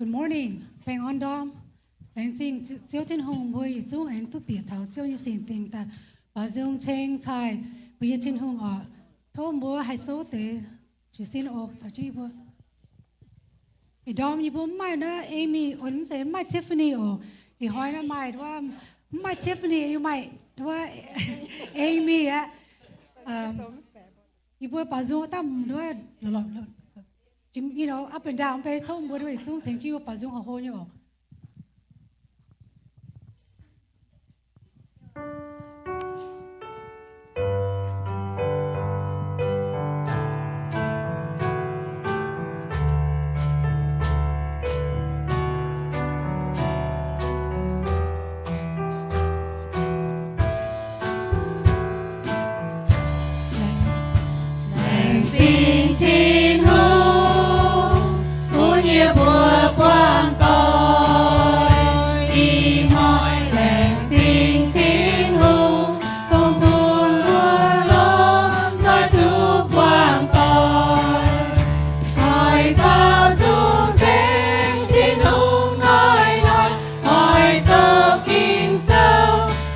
Good morning, baengh orn ndorm. Laengz zingh Ziouv Tin-Hungh, mbuo yietc zungv aengx duqv bieqc taux Ziouv nyei singx dingh daaih baaux nzung ceng cai mbuo nyei Tin-Hungh oc. Tov mbuo haih souv deix jiez sin oc. Ih ndorm yie mbuo mv maaih naaiv Amy, mv zeiz, mv maaih Tiffany oc. Ih hnoi naaiv maaih, mv maaih Tiffany, yie maaih Amy aqv. Yie mbuo baaux nzung daaih, you know, up and down, mv bei tov mbuo yietc zungv tengx jienv yie mbuo baaux nzung horpc hlo nyei oc. Laengz zingh Tin-Hungh bun yie mbuo buangh doic. Ih hnoi laengz zingh Tin-Hungh, dongh bun mbuo lomh nzoih duqv buangh doic. Oix baaux nzung ceng Tin-Hungh hnoi-hnoi, oix doqc Ging-Sou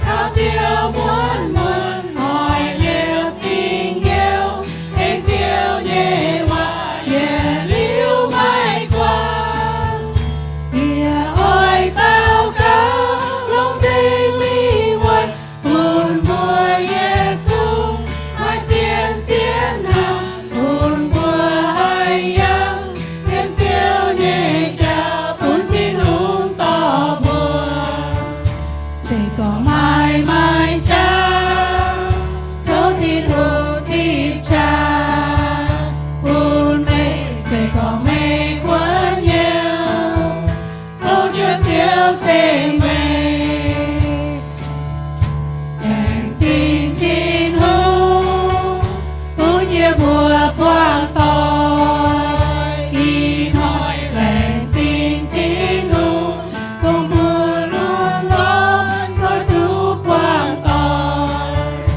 kaux Ziouv muonz-muonz, oix liepc dingc hnyouv ei Ziouv nyei waac yietc liuz maiv guangc. Yie oix daux gaux longc Singx Lingh wuonh bun mbuo yietc zungv maaih zien zien hnamv, bun mbuo haih yangh yiem Ziouv nyei jauv, bun Tin-Hungh dorh mbuo. Se gorngv maaih, maaih jauv tov Tin-Hungh tih qaqv bun meih. Se gorngv meih kuonx hnyouv, tov Ziouv, Ziouv tengx meih. Laengz zingh Tin-Hungh bun yie mbuo buangh doic. Ih hnoi laengz zingh Tin-Hungh, dongh bun lomh nzoih duqv buangh doic.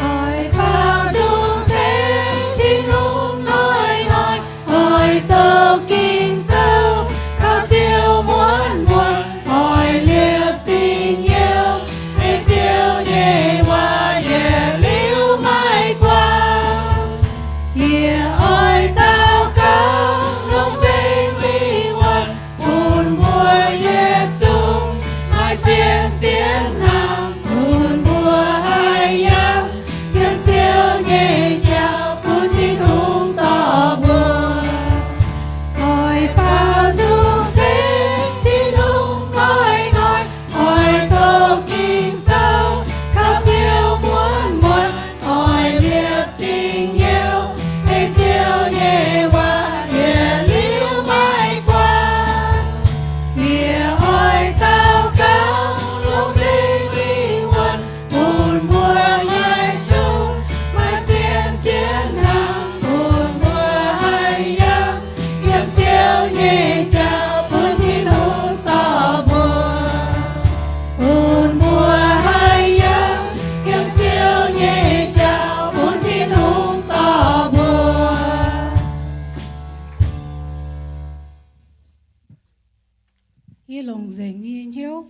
Oix baaux nzung ceng Tin-Hungh hnoi-hnoi, oix doqc Ging-Sou kaux Ziouv muonz-muonz, oix liepc dingc hnyouv ei Ziouv nyei waac yietc liuz maiv guangc. Yie oix daux gaux longc Singx Lingh wuonh bun mbuo yietc zungv maaih zien zien hnamv, bun mbuo haih yangh yiem Ziouv nyei jauv, bun Tin-Hungh dorh mbuo. Oix baaux nzung ceng Tin-Hungh hnoi-hnoi, oix doqc Ging-Sou kaux Ziouv muonz-muonz, oix liepc dingc hnyouv ei Ziouv nyei waac yietc liuz maiv guangc. Yie oix daux gaux longc Singx Lingh wuonh bun mbuo yietc zungv maaih zien zien hnamv, bun mbuo haih yangh yiem Ziouv nyei jauv, bun Tin-Hungh dorh mbuo. Bun mbuo haih yangh yiem Ziouv nyei jauv, bun Tin-Hungh dorh mbuo. Yie longc nzengc yie nyei hnyouv.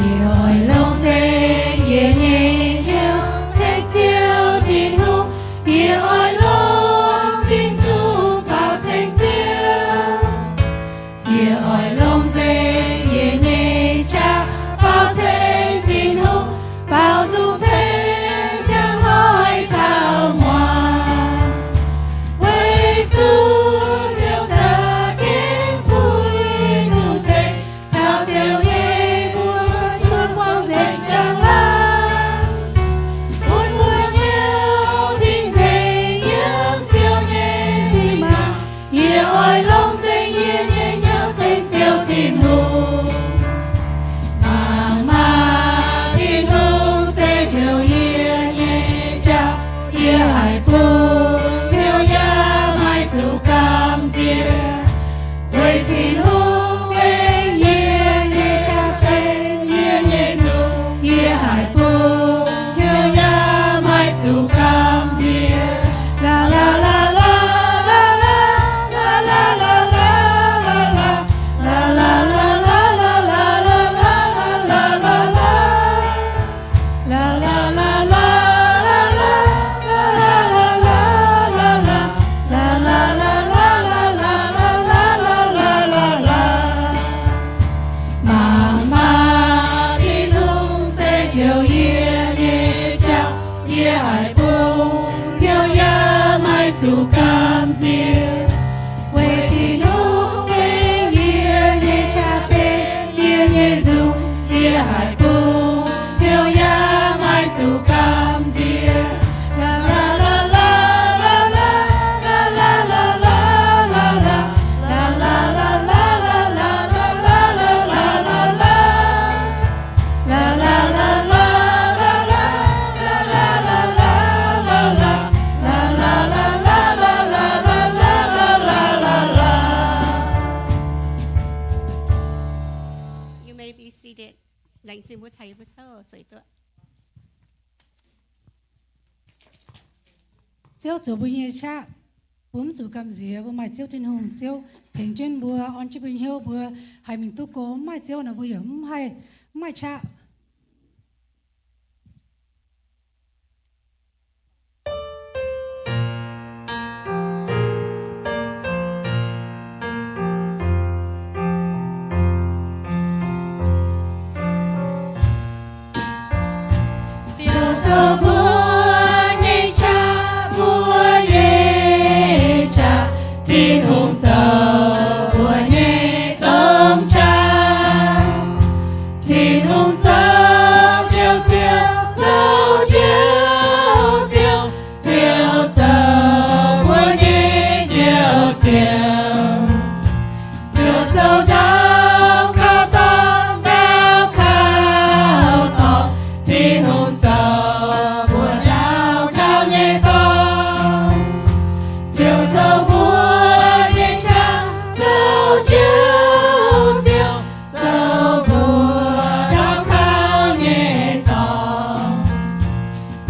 Yie oix longc nzengc yie nyei hnyouv ceng Ziouv Tin-Hungh. Yie oix longc singx zuqc baaux ceng Ziouv. Yie oix longc Tin-Hungh benx yie nyei qaqv, benx yie nyei nzung, yie haih bun hnyouv yaac maiv zuqc gamh nziex. Mangc maah! Tin-Hungh se jouh yie nyei qaqv, yie haih bun hnyouv yaac maiv zuqc gamh nziex. Weic Tin-Hungh benx yie nyei qaqv, benx yie nyei nzung, yie haih bun hnyouv yaac maiv zuqc gamh nziex. You may be seated. Laengz zingh mbuo taux yie mbuo zouv zueiz duqv. Ziouv zoux mbuo nyei qaqv, bun mv zuqc gamh nziex. Mbuo maaih Ziouv Tin-Hungh, Ziouv tengx jienv mbuo, orn jienv mbuo hnyouv, mbuo haih mingh duqv go. Mv maaih Ziouv nor, mbuo yaac mv haih, mv maaih qaqv. Ziouv zoux mbuo nyei qaqv, mbuo nyei qaqv. Tin-Hungh zoux mbuo nyei dongh qaqv. Tin-Hungh zoux Ziouv, Ziouv zoux Ziouv, Ziouv, Ziouv zoux mbuo nyei Njoux Ziouv. Ziouv zoux ndau kauv dorngx, ndau kauv dorngx. Tin-Hungh zoux mbuo ndau kauv nyei dorngx. Ziouv zoux mbuo nyei qaqv, zoux Ziouv, Ziouv zoux mbuo ndau kauv nyei dorngx.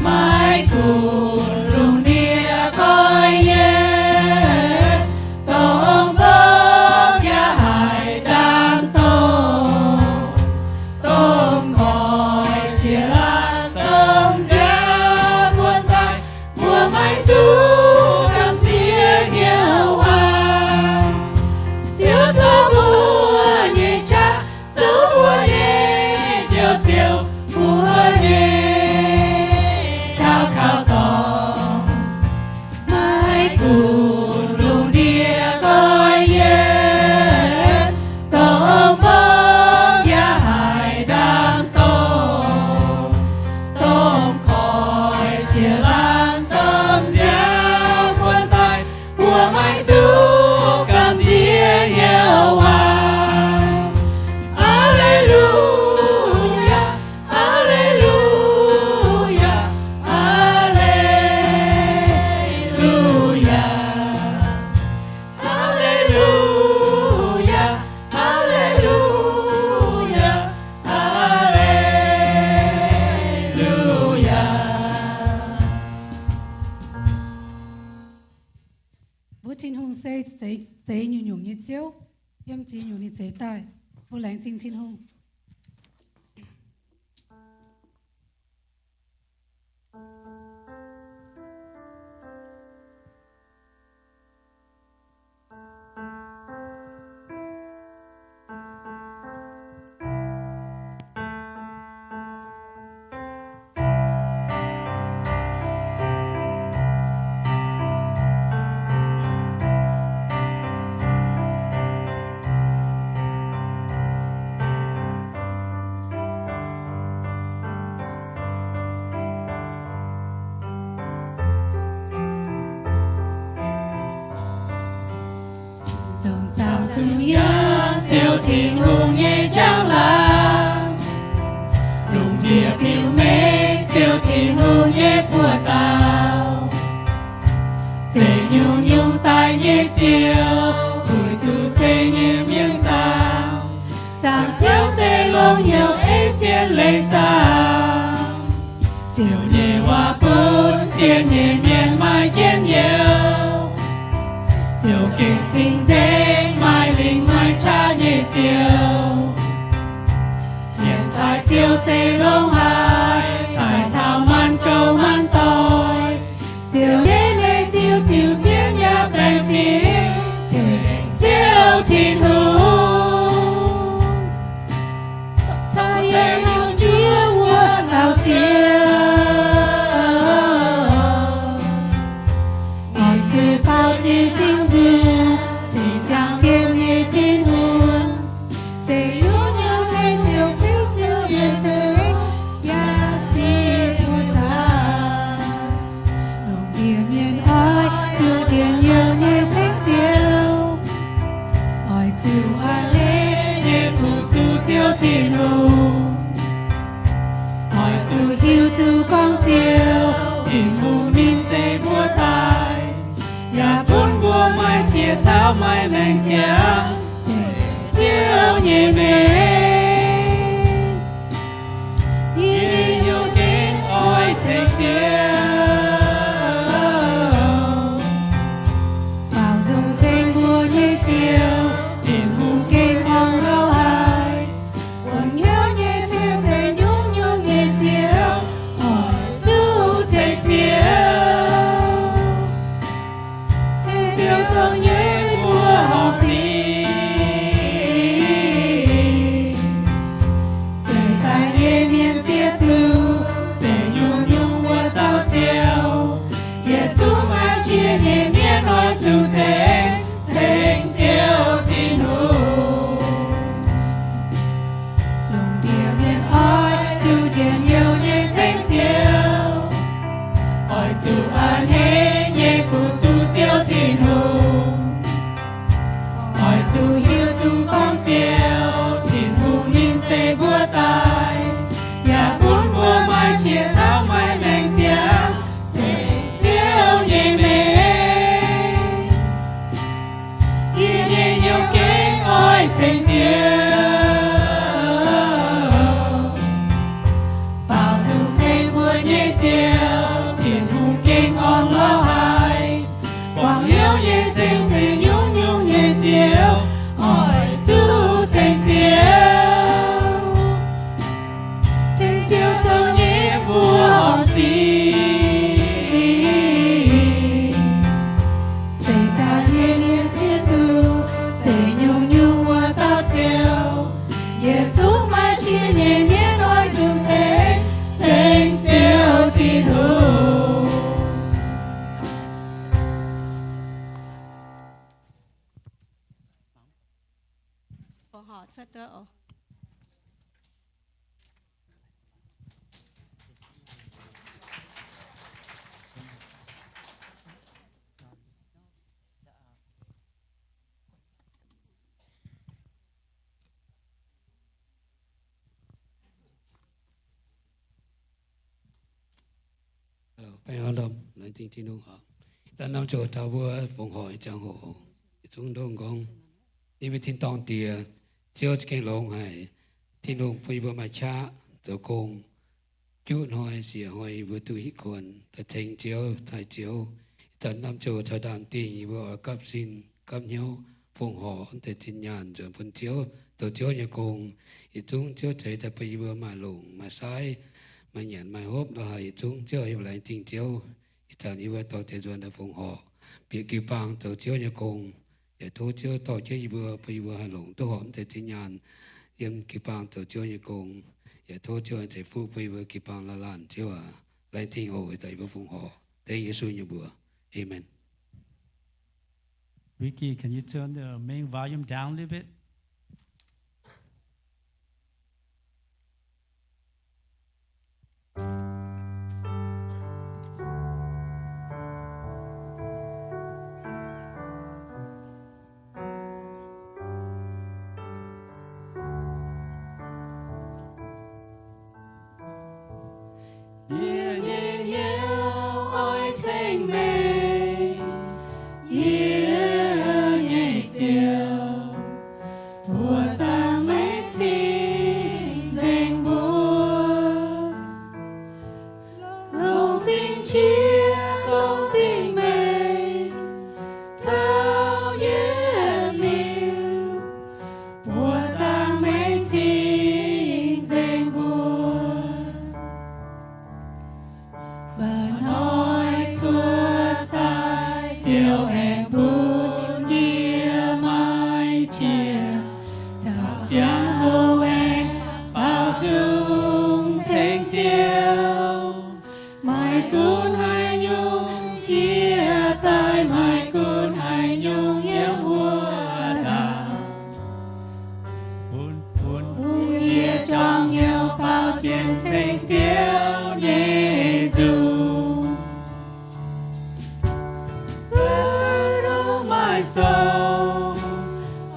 Maiv gunv lungh ndiev goiv yienv, dongh mbong yaac haih ndaam dongh, dongh koiv jiex laanh domh nziaamv muonz daaih, mbuo maiv zuqc gamh nziex hnyouv waac. Ziouv zoux mbuo nyei qaqv, zoux mbuo nyei Njoux Ziouv, mbuo nyei ndau kauv dorngx. Maiv gunv lungh ndiev goiv yienv, dongh mbong yaac haih ndaam dongh, dongh koiv jiex laanh domh nziaamv muonz daaih, mbuo maiv zuqc gamh nziex hnyouv waac. Aa^le^lu^yaa, aa^le^lu^yaa, aa^le^lu^yaa. Aa^le^lu^yaa, aa^le^lu^yaa, aa^le^lu^yaa. Mbuo Tin-Hungh se zeix, zeix nyungc-nyungc nyei Ziouv, yiem ziex nyungc ninh zeix daaih. Mbuo laengz zingh Tin-Hungh. Dongh zaangc Ziouv, Ziouv Tin-Hungh nyei njang-laangc, lungh ndiev biux mengh Ziouv Tin-Hungh nyei buoz-ndau. Zeix nyungc-nyungc daaih nyei ziouc, weic zuqc ceix nyei Ziouv nyei waac bun sienx nyei mienh maaih njien-youh. Ziouv gengh cing-nzengc, maaih lingc maaih qaqv nyei Ziouv. Mienh taaih Ziouv se longx haic, taaih taux maanc gouv maanc doic. Ziouv nyei leiz diuh diuh zien yaac baengh fingx tengx Ziouv Tin-Hungh. Taaih yietc norm juov wuov dauh Ziouv, oix zuqc caux jiez sin nzunc, tengx ziangh jienv nyei Tin-Hungh. Zeix nyungc-nyungc nyei ziouc tiuv Ziouv nyei ceng, yaac zieqv mbuo caax. Lungh ndiev mienh oix zuqc njien-youh nyei ceng Ziouv, oix zuqc a'hneiv nyei fu-sux Ziouv Tin-Hungh. Oix zuqc hiuv duqv gorngv Ziouv Tin-Hungh ninh zeix mbuo daaih, yaac bun mbuo maaih qiex taux maaih maengc ziangh tengx Ziouv nyei mengh. Yie nyungc-nyungc gengh oix ceng Ziouv. Baaux nzung ceng mbuo nyei Ziouv, Tin-Hungh gengh orn-lorqc haic. Wuonx hnyouv nyei Ziouv, zeix nyungc-nyungc nyei Ziouv, oix zuqc ceng Ziouv. Ceng Ziouv zoux nyei mbuo horpc sic. Zeix daaih nyei mienh zieqv duqv zeix nyungc-nyungc wuov dauh Ziouv. Yietc zungv maaih qiex nyei mienh oix zuqc ceng, ceng Ziouv Tin-Hungh. Lungh ndiev mienh oix zuqc njien-youh nyei ceng Ziouv, oix zuqc a'hneiv nyei fu-sux Ziouv Tin-Hungh. Oix zuqc hiuv duqv gorngv Ziouv Tin-Hungh ninh zeix mbuo daaih, yaac bun mbuo maaih qiex taux maaih maengc ziangh tengx Ziouv nyei mengh. Yie nyei hnyouv gengh oix ceng Ziouv. Baaux nzung ceng mbuo nyei Ziouv, Tin-Hungh gengh orn-lorqc haic. Guangc hnyouv nyei ceng, zeix nyungc-nyungc nyei Ziouv, oix zuqc ceng Ziouv. Ceng Ziouv zoux nyei mbuo horpc sic. Zeix daaih nyei mienh zieqv duqv zeix nyungc-nyungc wuov dauh Ziouv. Yietc zungv maaih qiex nyei mienh oix zuqc ceng, ceng Ziouv Tin-Hungh. Baengh orn lomh, laengz zingh Tin-Hungh oc. Daaih norm ziouc taux mbuo fongc horc nyei ziangh hoc, yietc zungv ndoqv gorngv, yie mbuo tin-dorngh Diex, Ziouv gengh longx haic. Tin-Hungh bun yie mbuo maaih qaqv zoux gong. Juqv hnoi siec hnoi yie mbuo duqv hitv kuonx daaih ceng Ziouv, taaih Ziouv. Ih zanc norm ziouc caux ndaamv-dingh yie mbuo oix gapv sin gapv hnyouv fongc horc deix zinh nyaanh nzuonx bun Ziouv, zoux Ziouv nyei gong. Yietc zungv Ziouv ceix daaih bun yie mbuo maaih longc maaih saaiv, maaih nyanc maaih hopv lorz haic. Yietc zungv Ziouv, yie mbuo laengz zingh Ziouv. Ih zanc yie mbuo dorh deix nzuonx daaih fongc horc, bieqc jiu-baang zoux Ziouv nyei gong. Yaac tov Ziouv dorh jienv yie mbuo, bun yie mbuo haih longc duqv horpc deix zinh nyaanh yiem jiu-baang zoux Ziouv nyei gong. Yaac tov Ziouv ceix fuqv bun yie mbuo jiu-baang laanh laanh, Ziouv aac. Laengz zingh oc. Ih zanc yie mbuo fongc horc dengv Yesu nyei mbuox. Amen. Ricky, can you turn the main volume down a little bit? Yie nyei hnyouv oix ceng meih, yie nyei Ziouv.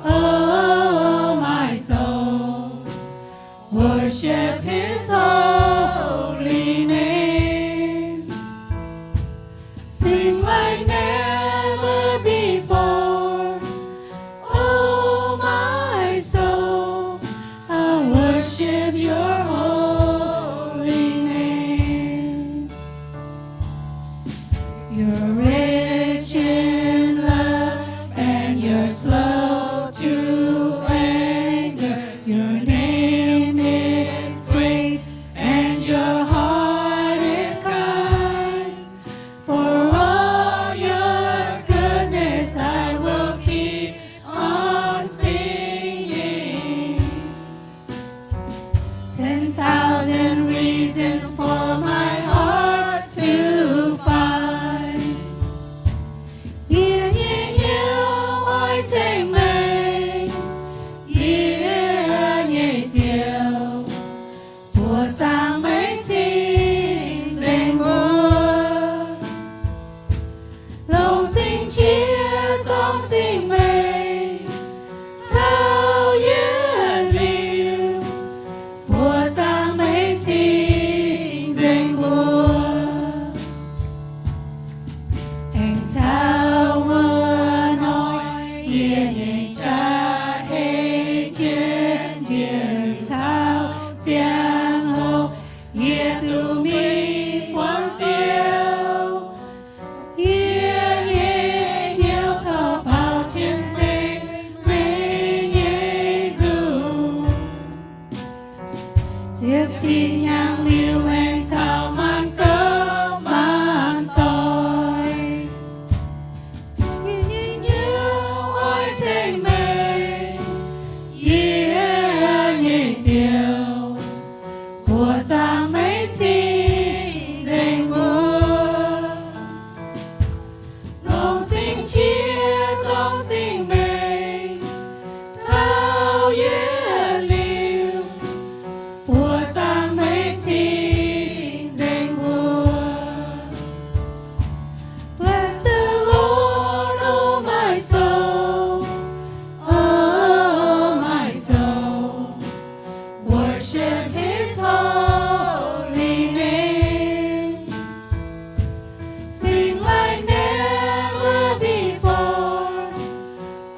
Oh, my soul, worship his holy name. Sing like never before. Oh, my soul, I worship your holy name. You're rich in love and you're slow to anger. Your name is great and your heart is kind. For all your goodness, I will keep on singing. Ten thousand reasons for my heart to find. Yie nyei hnyouv oix ceng meih, yie nyei Ziouv, buoqc zaangc meih cing-nzengc mbuo. Longc sing qiex zorng zingh meih, taux yietc liuz, buoqc zaangc meih cing-nzengc mbuo. Aengx taux wuov hnoi yie nyei jaav hei jienv, yie taux ziangh hoc yie duqv mingh buangv Ziouv. Yie nyei hnyouv corc baaux jienv ceng meih nyei nzungh. Ziepc zinh hnyangx liuz aengx taux maanc gouv maanc doic, yie nyei hnyouv oix ceng meih, yie nyei Ziouv, buoqc zaangc meih cing-nzengc mbuo. Longc sing qiex zorng zingh meih, taux yietc liuz, buoqc zaangc meih cing-nzengc mbuo. Bless the Lord, oh my soul, oh my soul, worship his holy name. Sing like never before.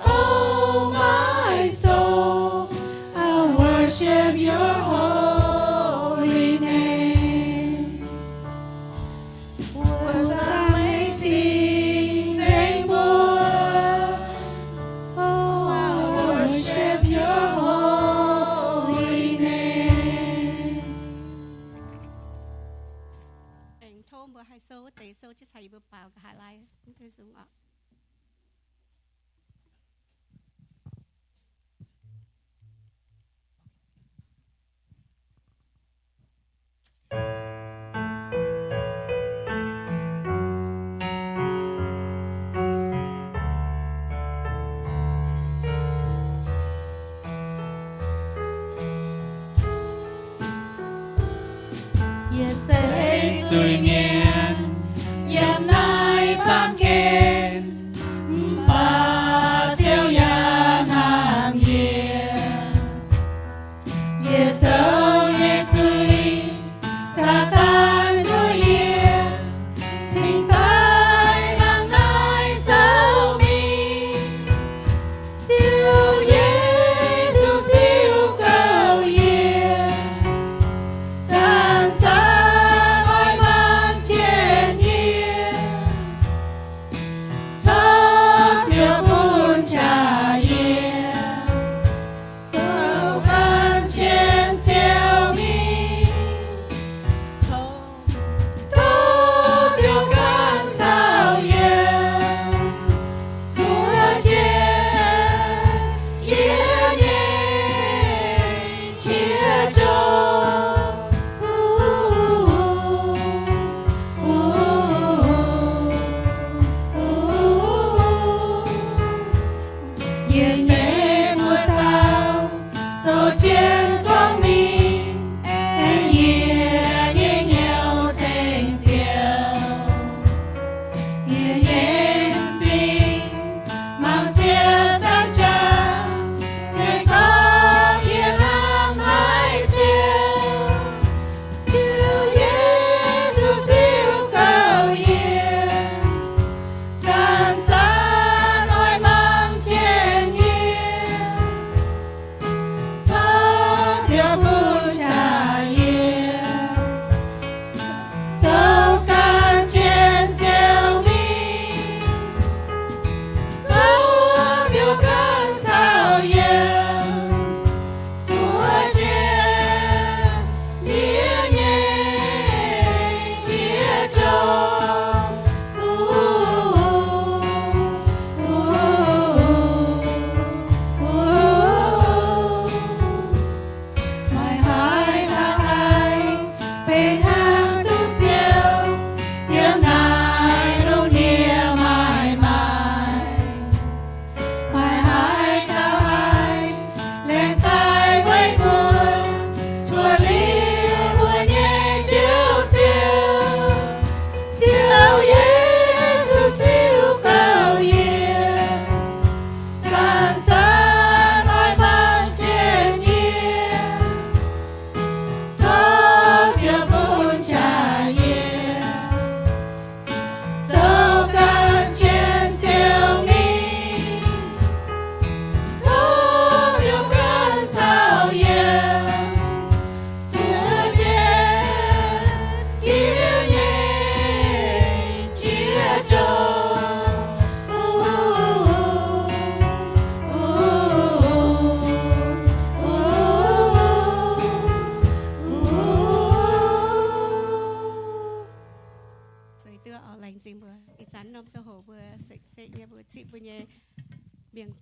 Oh, my soul, I worship your holy name. Buoqc zaangc meih cing-nzengc mbuo. Oh, I worship your holy name. Aengx tov mbuo haih sou wuov deix sou jienv caux yie mbuo baaux nqa'haav laai. Yie se zuiz mienh yiem naaiv baamh gen, mv baac Ziouv yaac hnamv yie. Yie zoux nyei zuiz, Saadaan nduov yie, cingx daaih mangc naaiv zaux mingh. Ziouv Yesu siou gouv yie, zanc-zanc oix mangc jienv yie. Tov Ziouv bun qaqv yie, zoux gan jienv Ziouv mingh. Tov Ziouv ganh caux yie zuov jienv yie nyei qiex zong. Yie nyei buoz-zaux zoux jienv gorngv mingh, aengx yie nyei hnyouv ceng Ziouv. Yie nyei m'zing mangc Ziouv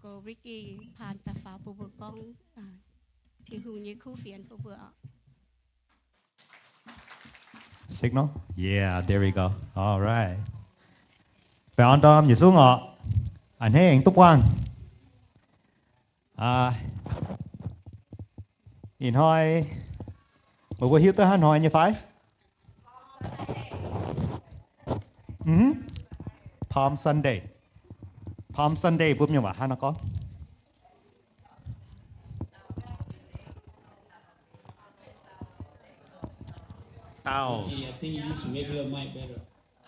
Go Ricky paan da'faaux bun mbuo gorngv Tin-Hungh nyei kuv fienx bun mbuo oc. Signal? Yeah, there we go. All right. Baengh orn ndorm yietc zungv oc. A'hneiv aengx duqv buangh. Ih hnoi meih mbuo hiuv duqv hnangv haaix nor nyei fai? Palm Sunday. Palm Sunday mbuo mienh waac hnangv haaix nor gorngv? Dauh.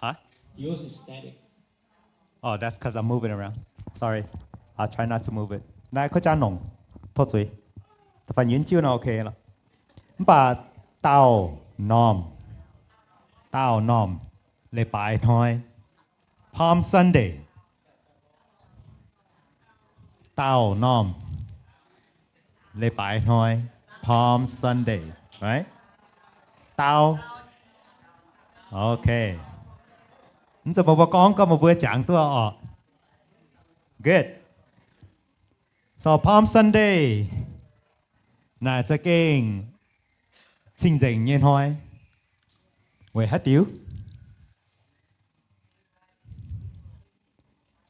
Huh? Oh, that's 'cause I'm moving around. Sorry. I'll try not to move it. Naaiv kuv jaav nongc, tov zuiz. Da'faanh yie jiuv nor okay lorqc. Mv baac dauh normh, dauh normh leiz-baaix hnoi, Palm Sunday. Dauh normh leiz-baaix hnoi, Palm Sunday, right? Dauh. Okay. Mv zeiz meih mbuo gorngv, gorngv meih mbuo jangx duqv oc. Good. So Palm Sunday naaic za'gengh cing-nzengc nyei hnoi. Weic haaix diuc?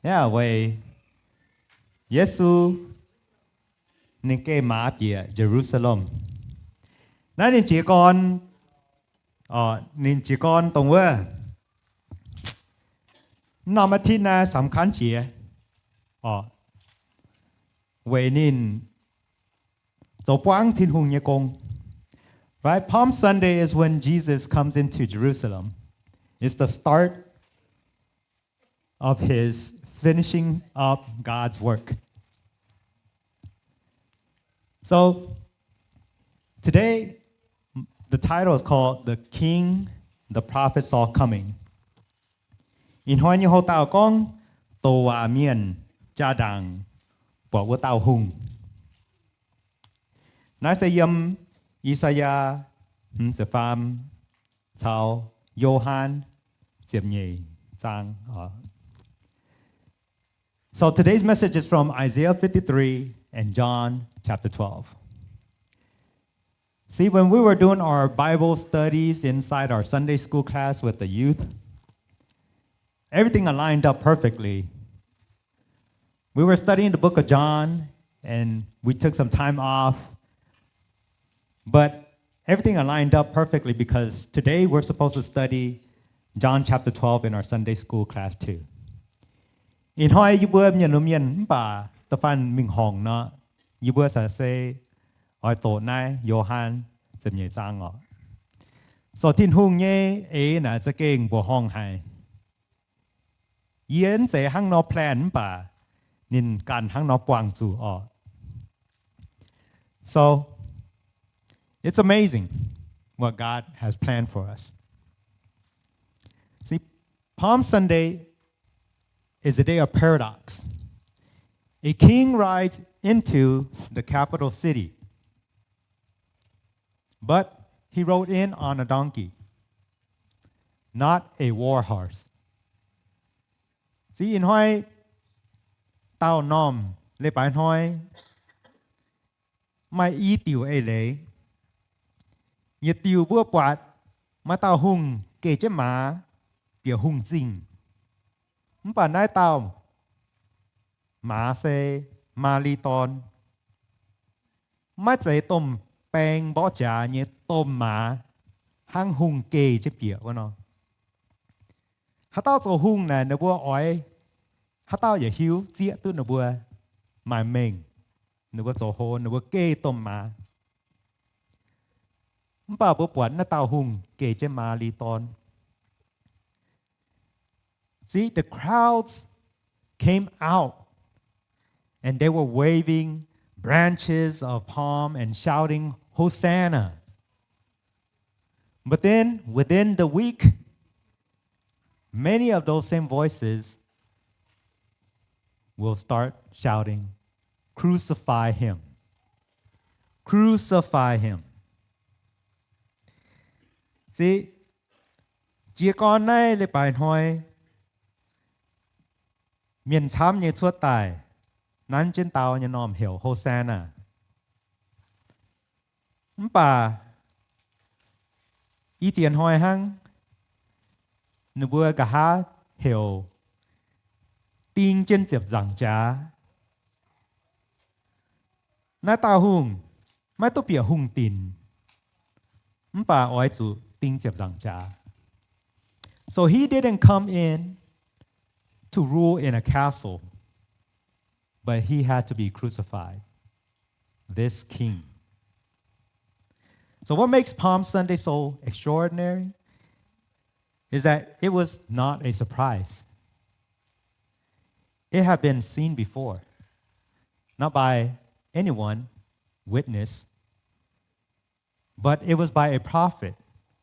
Yaac weic Yesu ninh geh maaz bieqc Ye^lu^saa^lem. Naaiv ninh jiez gorn, ninh jiez gorn dongh wuov น้ำอาทิตย์ naaiv สำคัญ jiex, weic ninh zoux buangv Tin-Hungh nyei gong. Right? Palm Sunday is when Jesus comes into Jerusalem. It's the start of his finishing up God's work. So today, the title is called The King, the Prophets All Coming. Ih hnoi nyei houx-dauh gorngv, Doz waac mienh jaa-ndaangc buatc wuov dauh hungh. Naaiv se yiem I^saa^yaa hmz ziepc faam caux Yo^han ziepc nyeic zaang. So today's message is from Isaiah fifty-three and John chapter twelve. See, when we were doing our Bible studies inside our Sunday school class with the youth, everything aligned up perfectly. We were studying the book of John, and we took some time off, but everything aligned up perfectly because today we're supposed to study John chapter twelve in our Sunday school class too. Ih hnoi yie mbuo mienh lunx mienh mv baac da'faanh mingh horngc nor, yie mbuo sa se oix doqc naaiv Yo^han ziepc nyeic zaang oc. So Tin-Hungh nyei eix naaic za'gengh mbuoqc horngh haic. Yie mv zeiz hnangv nor plan mv baac ninh ganh hnangv nor buangh zuqc oc. So it's amazing what God has planned for us. See, Palm Sunday is a day of paradox. A king rides into the capital city, but he rode in on a donkey, not a war horse. See, ih hnoi dauh normh leiz-baaix hnoi maaih i diuc eix leiz. Yietc diuc mbuo buatc maaih dauh hungh geh jienv maaz bieqc hungh zingh. Mv baac naaiv dauh maaz se maaz-li dorn, maiv zeiz domh baeng mborqv jaax nyei domh maaz, hnangv hungh geh jienv bieqc wuov nor. Haaix dauh zoux hungh naaic ninh mbuo oix, haaix dauh yaac hiuv zieqv duqv ninh mbuo maaih mengh, ninh mbuo zoux hlo, ninh mbuo geh domh maaz. Mv baac mbuo buatc naaiv dauh hungh geh jienv maaz-li dorn. See, the crowds came out and they were waving branches of palm and shouting, "Hosanna." But then, within the week, many of those same voices will start shouting, "Crucify him! Crucify him!" See, jiez gorn naaiv leiz-baaix hnoi, mienh camv nyei cuotv daaih, nanv jienv dau nyei normh heuc Hosanna. Mv baac i ziex hnoi hnangv, ninh mbuo nqa'haav heuc ding jienv ziepc nzaangc jaax. Naaiv dauh hungh maiv duqv bieqc hungh dinc, mv baac oix zuqc ding ziepc nzaangc jaax. So he didn't come in to rule in a castle, but he had to be crucified. This king. So what makes Palm Sunday so extraordinary is that it was not a surprise. It had been seen before, not by anyone witness, but it was by a prophet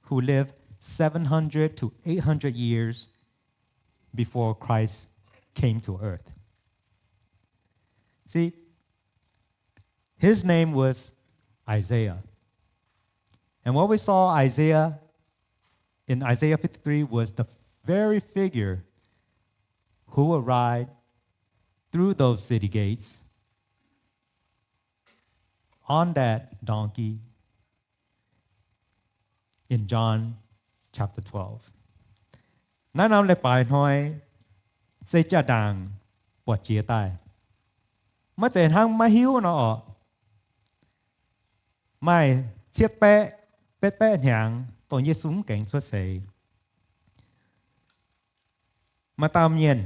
who lived seven hundred to eight hundred years before Christ came to earth. See, his name was Isaiah. And what we saw Isaiah in Isaiah fifty-three was the very figure who arrived through those city gates on that donkey in John chapter twelve. Naaiv norm leiz-baaix hnoi se jaa-ndaangc buatc jiex daaih. Maiv zeiz hnangv maiv hiuv nor orqc. Maaih cietv baeqv, betv baeqv hnyangx dongh Yesu mv gaengh cuotv seix. Maaih dauh mienh,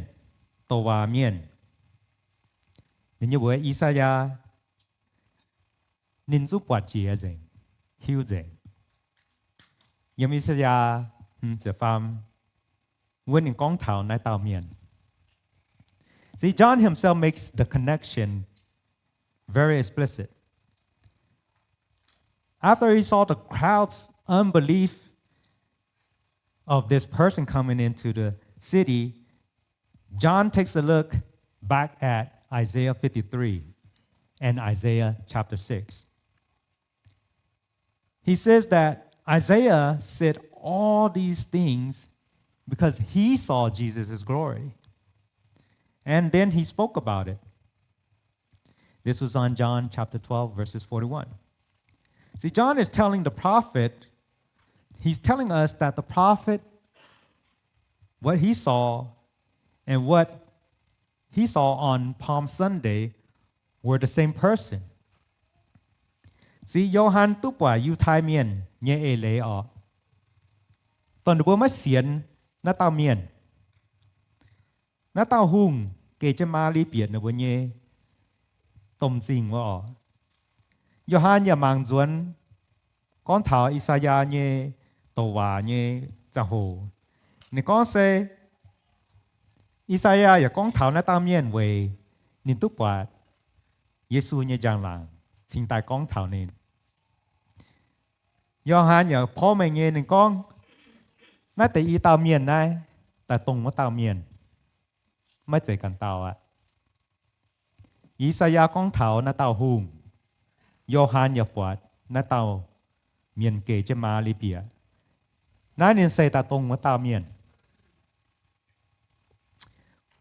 douc waac mienh, ninh nyei mbuox I^saa^yaa, ninh zungv buatc jiex nzengc, hiuv nzengc. Yiem I^saa^yaa hmz ziepc faam wuov ninh gorngv taux naaiv dauh mienh. See, John himself makes the connection very explicit. After he saw the crowd's unbelief of this person coming into the city, John takes a look back at Isaiah fifty-three and Isaiah chapter six. He says that Isaiah said all these things because he saw Jesus' glory. And then he spoke about it. This was on John chapter twelve, verses forty-one. See, John is telling the prophet, he's telling us that the prophet, what he saw and what he saw on Palm Sunday were the same person. See, Yo^han duqv buatc Yiutai Mienh nyei eix leiz orqc, dongh ninh mbuo maiv sienx naaiv dauh mienh. Naaiv dauh hungh geh jienv maa li bieqc ninh mbuo nyei domh zingh wuov orqc. Yo^han yaac mangc nzuonx gorngv taux I^saa^yaa nyei douc waac nyei ziangh hoc. Ninh gorngv se, I^saa^yaa yaac gorngv taux naaiv dauh mienh weic ninh duqv buatc Yesu nyei njang-laangc cingx daaih gorngv taux ninh. Yo^han yaac porv mengh nyei ninh gorngv, naaiv deix i dauh mienh naaiv daaih dongh wuov dauh mienh, maiv zeiz ganh dauh aqv. I^saa^yaa gorngv taux naaiv dauh hungh, Yo^han yaac buatc naaiv dauh mienh geh jienv maa li bieqc. Naaiv ninh se daaih dongh wuov dauh mienh.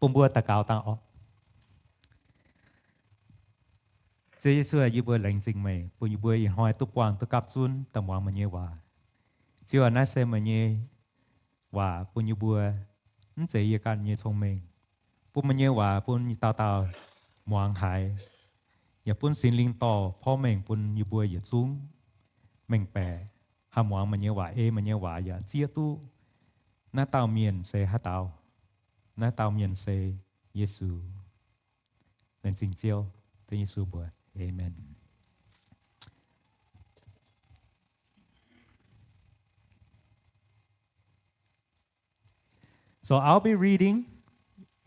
Bun mbuo daux gaux dangh orqc. Ziouv Yesu aac, yie mbuo laengz zingh meih bun yie mbuo ih hnoi duqv buangh duqv gapv zunv daaih muangx meih nyei waac. Ziouv aac, naaiv se meih nyei waac bun yie mbuo, mv zeiz yie ganh nyei cong-mengh. Bun meih nyei waac bun yie dauh dauh muangx haiz, yaac bun Singx Lingh dorh porv mengh bun yie mbuo yietc zungv mengh baeqc haih muangx meih nyei waac, ei meih nyei waac yaac zieqv duqv naaiv dauh mienh se haaix dauh. Naaiv dauh mienh se Yesu. Laengz zingh Ziouv, dengv Yesu mbuox, Aamen. So I'll be reading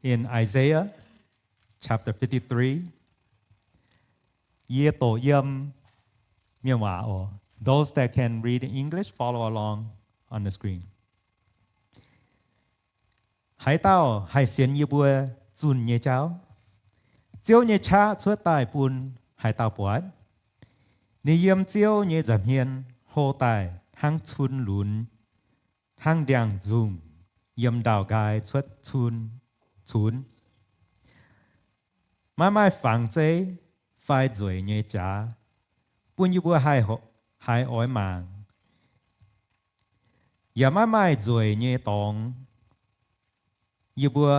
in Isaiah chapter fifty-three. Yie doqc yiem Mienh waac oc. Those that can read in English, follow along on the screen. Haaix dauh haih sienx yie mbuo zunh nyei jauv? Ziouv nyei qaqv cuotv daaih bun haaix dauh buatc? Ninh yiem Ziouv nyei nza'hmien hlo daaih hnangv cun lunx, hnangv ndiangx-nzungh yiem ndaauh nqaai cuotv cun cunx. maiv maaih fangx zeiv fai nzueic nyei jaax bun yie mbuo haih oix mangc, yaac maiv maaih nzueic nyei dorngx yie mbuo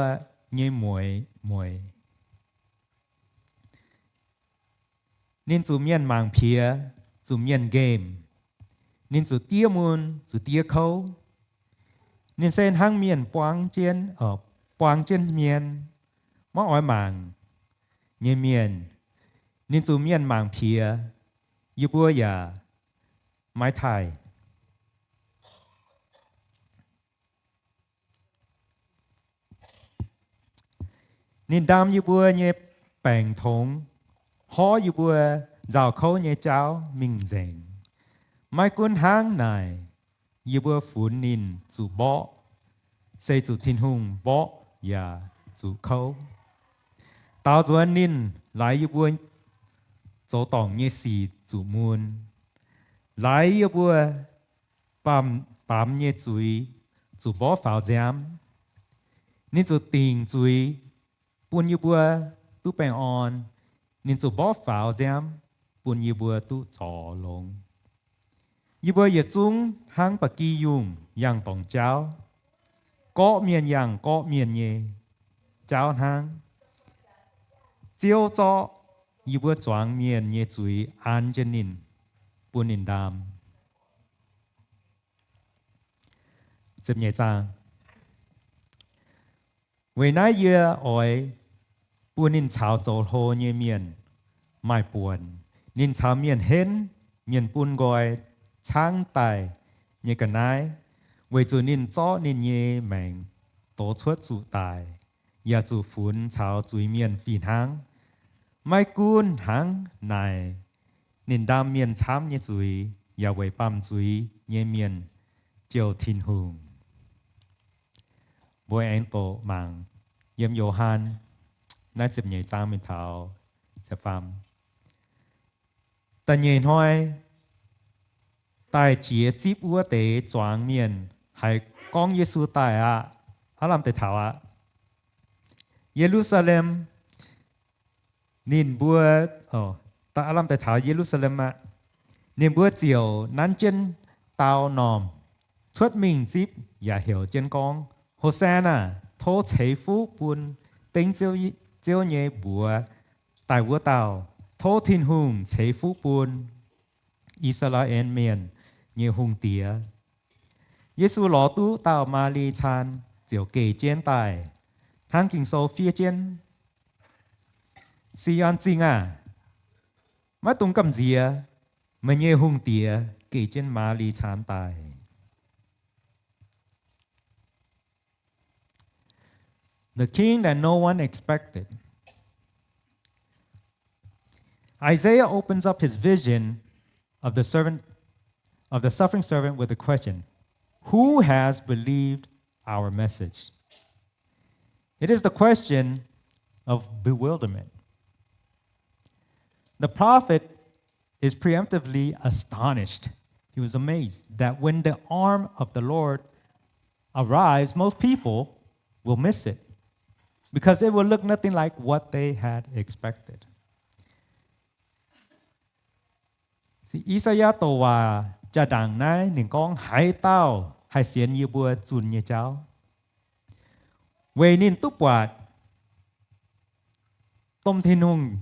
nyei mueiz mueic. Ninh zuqc mienh mangc piex, zuqc mienh nqemh. Ninh zuqc diev mun, zuqc diev kouv. Ninh se hnangv mienh buang jienv, buang jienv hmien, maiv oix mangc nyei mienh. Ninh zuqc mienh mangc piex, yie mbuo yaac maiv taaih. Ninh ndaam yie mbuo nyei baengc tongx, horv yie mbuo nzauh kouv nyei jauv mingh nzengc. Maiv gunv hnangv naaic, yie mbuo funx ninh zuqc mborqv, se zuqc Tin-Hungh mborqv yaac zuqc kouv. Daaux nzuonx ninh laaix yie mbuo zoux dorngc nyei sic zuqc mun, laaix yie mbuo baamz, baamz nyei zuiz zuqc mborqv faaux nziaamv. Ninh zuqc dingc zuiz bun yie mbuo duqv baengh orn. Ninh zuqc mborqv faaux nziaamv bun yie mbuo duqv zorc longx. Yie mbuo yietc zungv hnangv ba'gi yungh yangh dorngc jauv, gorqv mienh yangh gorqv mienh nyei jauv hnangv. Ziouv zorqv yie mbuo zuangx mienh nyei zuiz an jienv ninh, bun ninh ndaam. Weic naaiv yie oix bun ninh caux zoux hlo nyei mienh maaih buonc. Ninh caux mienh henv, mienh bun nqoi caangv daaih nyei ga'naaiv, weic zuqc ninh zorqv ninh nyei maengc dox cuotv zuqc daic, yaac zuqc funx caux zuiz-mienh fih hnangv. Maiv gunv hnangv naaic, ninh ndaam mienh camv nyei zuiz, yaac weic baamh zuiz nyei mienh jouh Tin-Hungh. Mbuo aengx doqc mangc yiem Yo^han naaiv ziepc nyeic zaang mingh taux ziepc faam. Da'nyeic hnoi daaih jiex zipv wuov deix zuangx mienh haiz gorngv Yesu daaih aqv. Aav lamh deix taux aqv. Ye^lu^saa^lem, ninh mbuo, aav lamh deix taux Ye^lu^saa^lem aqv. Ninh mbuo ziouc nanv jienv dau normh, cuotv mingh zipv yaac heuc jienv gorngv, Hosanna! Tov ceix fuqv bun dengv Ziouv nyei mbuox daaih wuov dauh. Tov Tin-Hungh ceix fuqv bun I^saa^laa^en Mienh nyei hungh diex. Yesu lorz duqv dauh maaz-li caan ziouc geh jienv daaih, hnangv Ging-Sou fiev jienv, Si^on Zingh aah! Maiv dungx gamh nziex, meih nyei hungh diex geh jienv maaz-li caan daaih. The king that no one expected. Isaiah opens up his vision of the servant, of the suffering servant with a question, Who has believed our message? It is the question of bewilderment. The prophet is preemptively astonished. He was amazed that when the arm of the Lord arrives, most people will miss it because it will look nothing like what they had expected. I^saa^yaa douc waac jaa-ndaangc naaiv ninh gorngv, haaix dauh haih sienx yie mbuo zunh nyei jauv? Weic ninh duqv buatc domh Tin-Hungh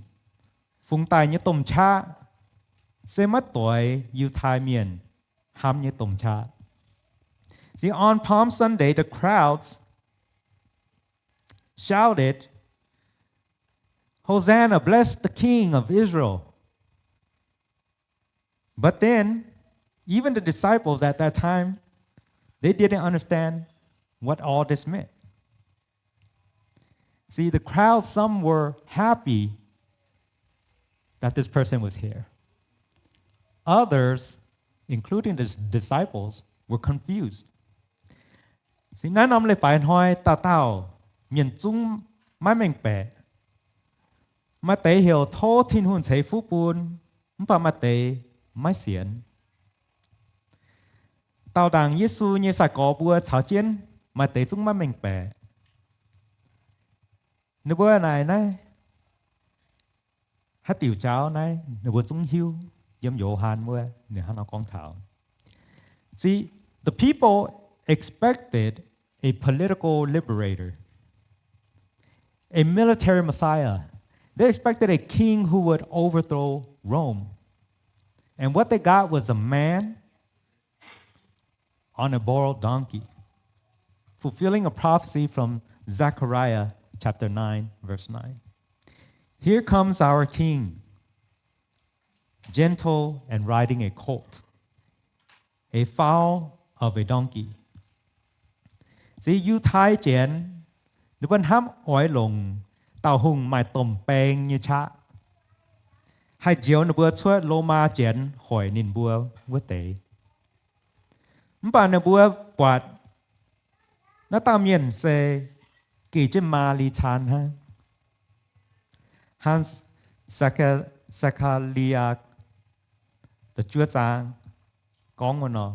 fungx daaih nyei domh qaqv se maiv doix Yiutai Mienh hnamv nyei domh qaqv. See, on Palm Sunday, the crowds shouted, Hosanna, bless the King of Israel. But then, even the disciples at that time, they didn't understand what all this meant. See, the crowd, some were happy that this person was here. Others, including the disciples, were confused. See, naaiv norm leiz-baaix hnoi dauh dauh mienh zungv maiv mengh baeqc. Maaih deix heuc tov Tin-Hungh ceix fuqv bun, mv baac maaih deix maiv sienx. Daauh ndaangc Yesu nyei sai-gorx mbuo caux jienv, maaih deix zungv maiv mengh baeqc. Ninh mbuo naaic naaiv, Haaix diuc jauv naaiv ninh mbuo zungv hiuv yiem Yo^han wuov, ninh hnangv nor gorngv taux. See, the people expected a political liberator, a military Messiah. They expected a king who would overthrow Rome. And what they got was a man on a borrowed donkey, fulfilling a prophecy from Zechariah chapter nine, verse nine. Here comes our king, gentle and riding a colt, a foal of a donkey. See, Yiutai Janx, ninh mbuo hnamv oix longc dauh hungh maaih domh baeng nyei qaqv, haih njoux ninh mbuo cuotv Lomaa Janx hoic ninh mbuo wuov deix. Mv baac ninh mbuo buatc naaiv dauh mienh se geh jienv maa li caan hnangv. Hnangv Saa^kaa^li^yaa da'juov zaang gorngv wuov nor,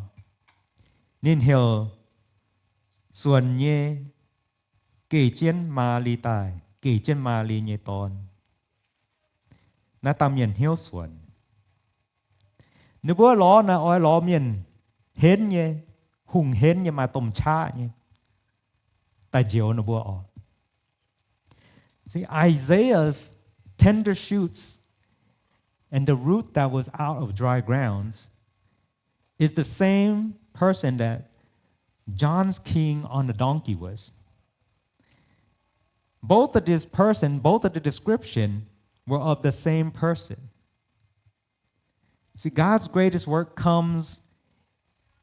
ninh heuc Suonc nyei geh jienv maa li daaih, geh jienv maa li nyei dorn. Naaiv dauh mienh hnyouv suonc. Ninh mbuo lorz naaic oix lorz mienh henv nyei, hungh henv nyei, maaih domh qaqv nyei daaih njoux ninh mbuo oc. See, Isaiah's tender shoots and the root that was out of dry grounds is the same person that John's king on the donkey was. Both of this person, both of the description were of the same person. See, God's greatest work comes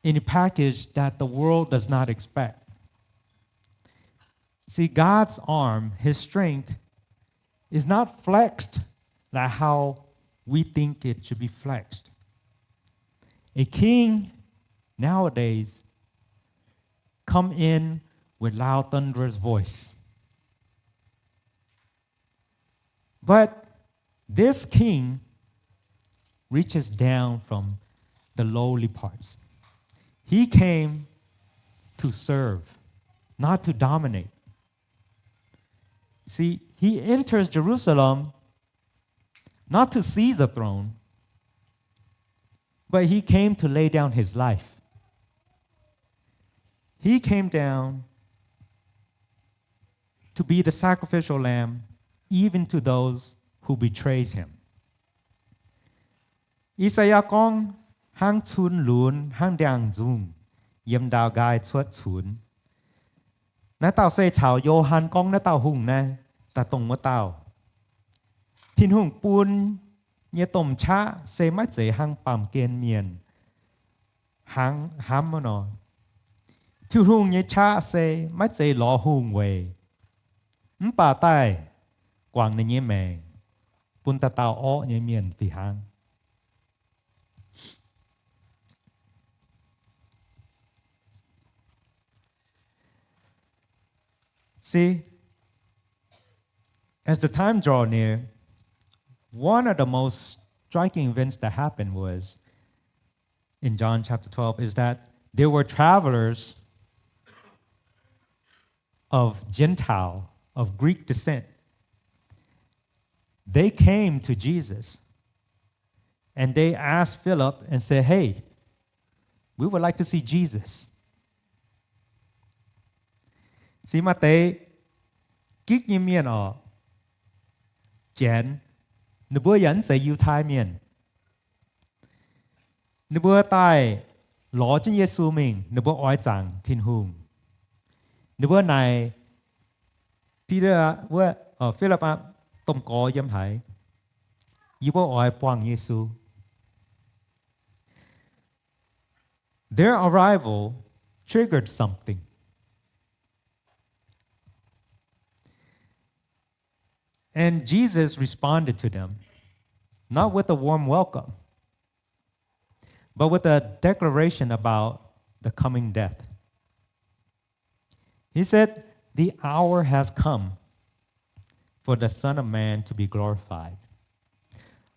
in a package that the world does not expect. See, God's arm, his strength, is not flexed like how we think it should be flexed. A king nowadays come in with loud, thunderous voice. But this king reaches down from the lowly parts. He came to serve, not to dominate. See, he enters Jerusalem not to seize a throne, but he came to lay down his life. He came down to be the sacrificial lamb, even to those who betrays him. I^saa^yaa gorngv hnangv cun lunx, hnangv ndiangx-nzungh yiem ndaauv nqaai cuotv cunx. Naaiv dauh se caux Yo^han gorngv naaiv dauh hungh naaiv daaih dongh wuov dauh. Tin-Hungh bun nyei domh qaqv se maiv zeiz hnangv baamh gen mienh hnangv hnamv wuov nor. Tin-Hungh nyei qaqv se maiv zeiz lorz hungh weic, mv baac daaih guangc ninh nyei maengc bun dauh dauh orqv nyei mienh fih hnangv. See, as the time draw near, one of the most striking events that happened was in John chapter twelve is that there were travelers of Gentile, of Greek descent. They came to Jesus and they asked Philip and said, "Hey, we would like to see Jesus." See, maaih deix Gikc nyei mienh orqc, Janx, ninh mbuo yaac mv zeiz Yiutai mienh. Ninh mbuo daaih lorz jienv Yesu mingh, ninh mbuo oix zaangc Tin-Hungh. Ninh mbuo naaic Bide wuov, Filipv aqv, domh gorx yiem haaix, yie mbuo oix buangh Yesu. Their arrival triggered something. And Jesus responded to them, not with a warm welcome, but with a declaration about the coming death. He said, "The hour has come for the Son of Man to be glorified.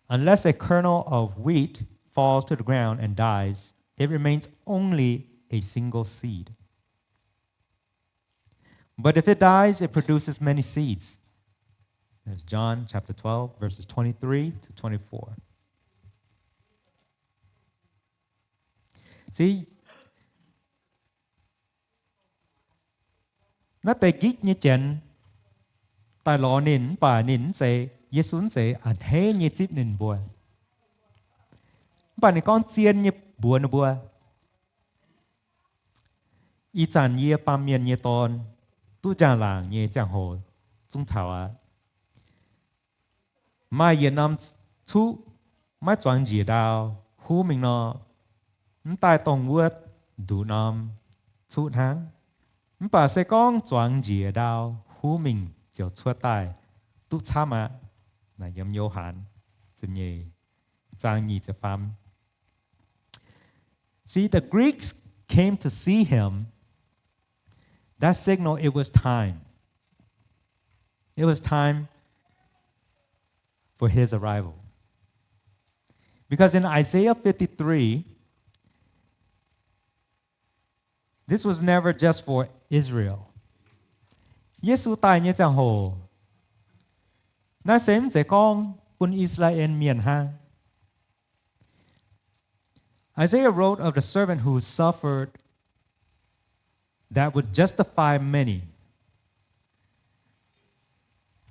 Unless a kernel of wheat falls to the ground and dies, it remains only a single seed. But if it dies, it produces many seeds. That's John chapter twelve, verses twenty-three to twenty-four. See, naaiv deix gitv nyei janx daaih lorz ninh, mv baac ninh mv zeiz, Yesu mv zeiz a'hneiv nyei zipv ninh mbuo. Mv baac ninh gorngv zien nyei mbuox ninh mbuo, ih zanc yie, Baamh Mienh nyei Dorn, duqv njang-laangc nyei ziangh hoc zungv taux aqv. Maaih yietc norm cuqv maiv zuangx njiec ndau huv mingh nor, mv daaih dongh wuov nduqc norm cuqv hnangv. Mv baac se gorngv zuangx njiec ndau huv mingh ziouc cuotv daaih, duqv camv aqv. Naaiv yiem Yo^han ziepc nyeic zaang nyic ziepc faam. See, the Greeks came to see him. That signal it was time. It was time for his arrival. Because in Isaiah fifty-three, this was never just for Israel. Yesu daaih nyei ziangh hoc, naaiv se mv zeiz gorngv bun I^saa^laa^en Mienh hnangv. Isaiah wrote of the servant who suffered that would justify many.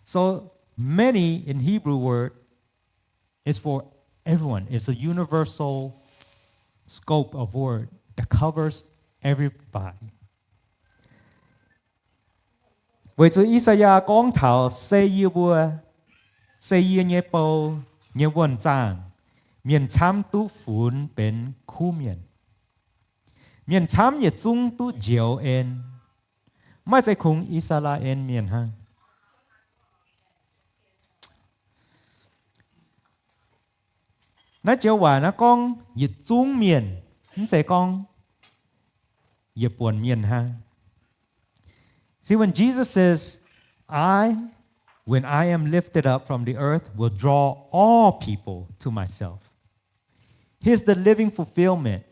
So many in Hebrew word is for everyone. It's a universal scope of word that covers everybody. Weic zuqc I^saa^yaa gorngv taux se yie mbuo, se yie nyei bou nyei wuonh zaangh, mienh camv duqv funx benx kuv mienh. Mienh camv yietc zungv duqv njoux en, maiv zeiz kungx I^saa^laa^en Mienh hnangv. Naaiv joux waac naaiv gorngv yietc zungv mienh, mv zeiz gorngv yietc buonc mienh hnangv. See, when Jesus says, I, when I am lifted up from the earth, will draw all people to myself. He is the living fulfillment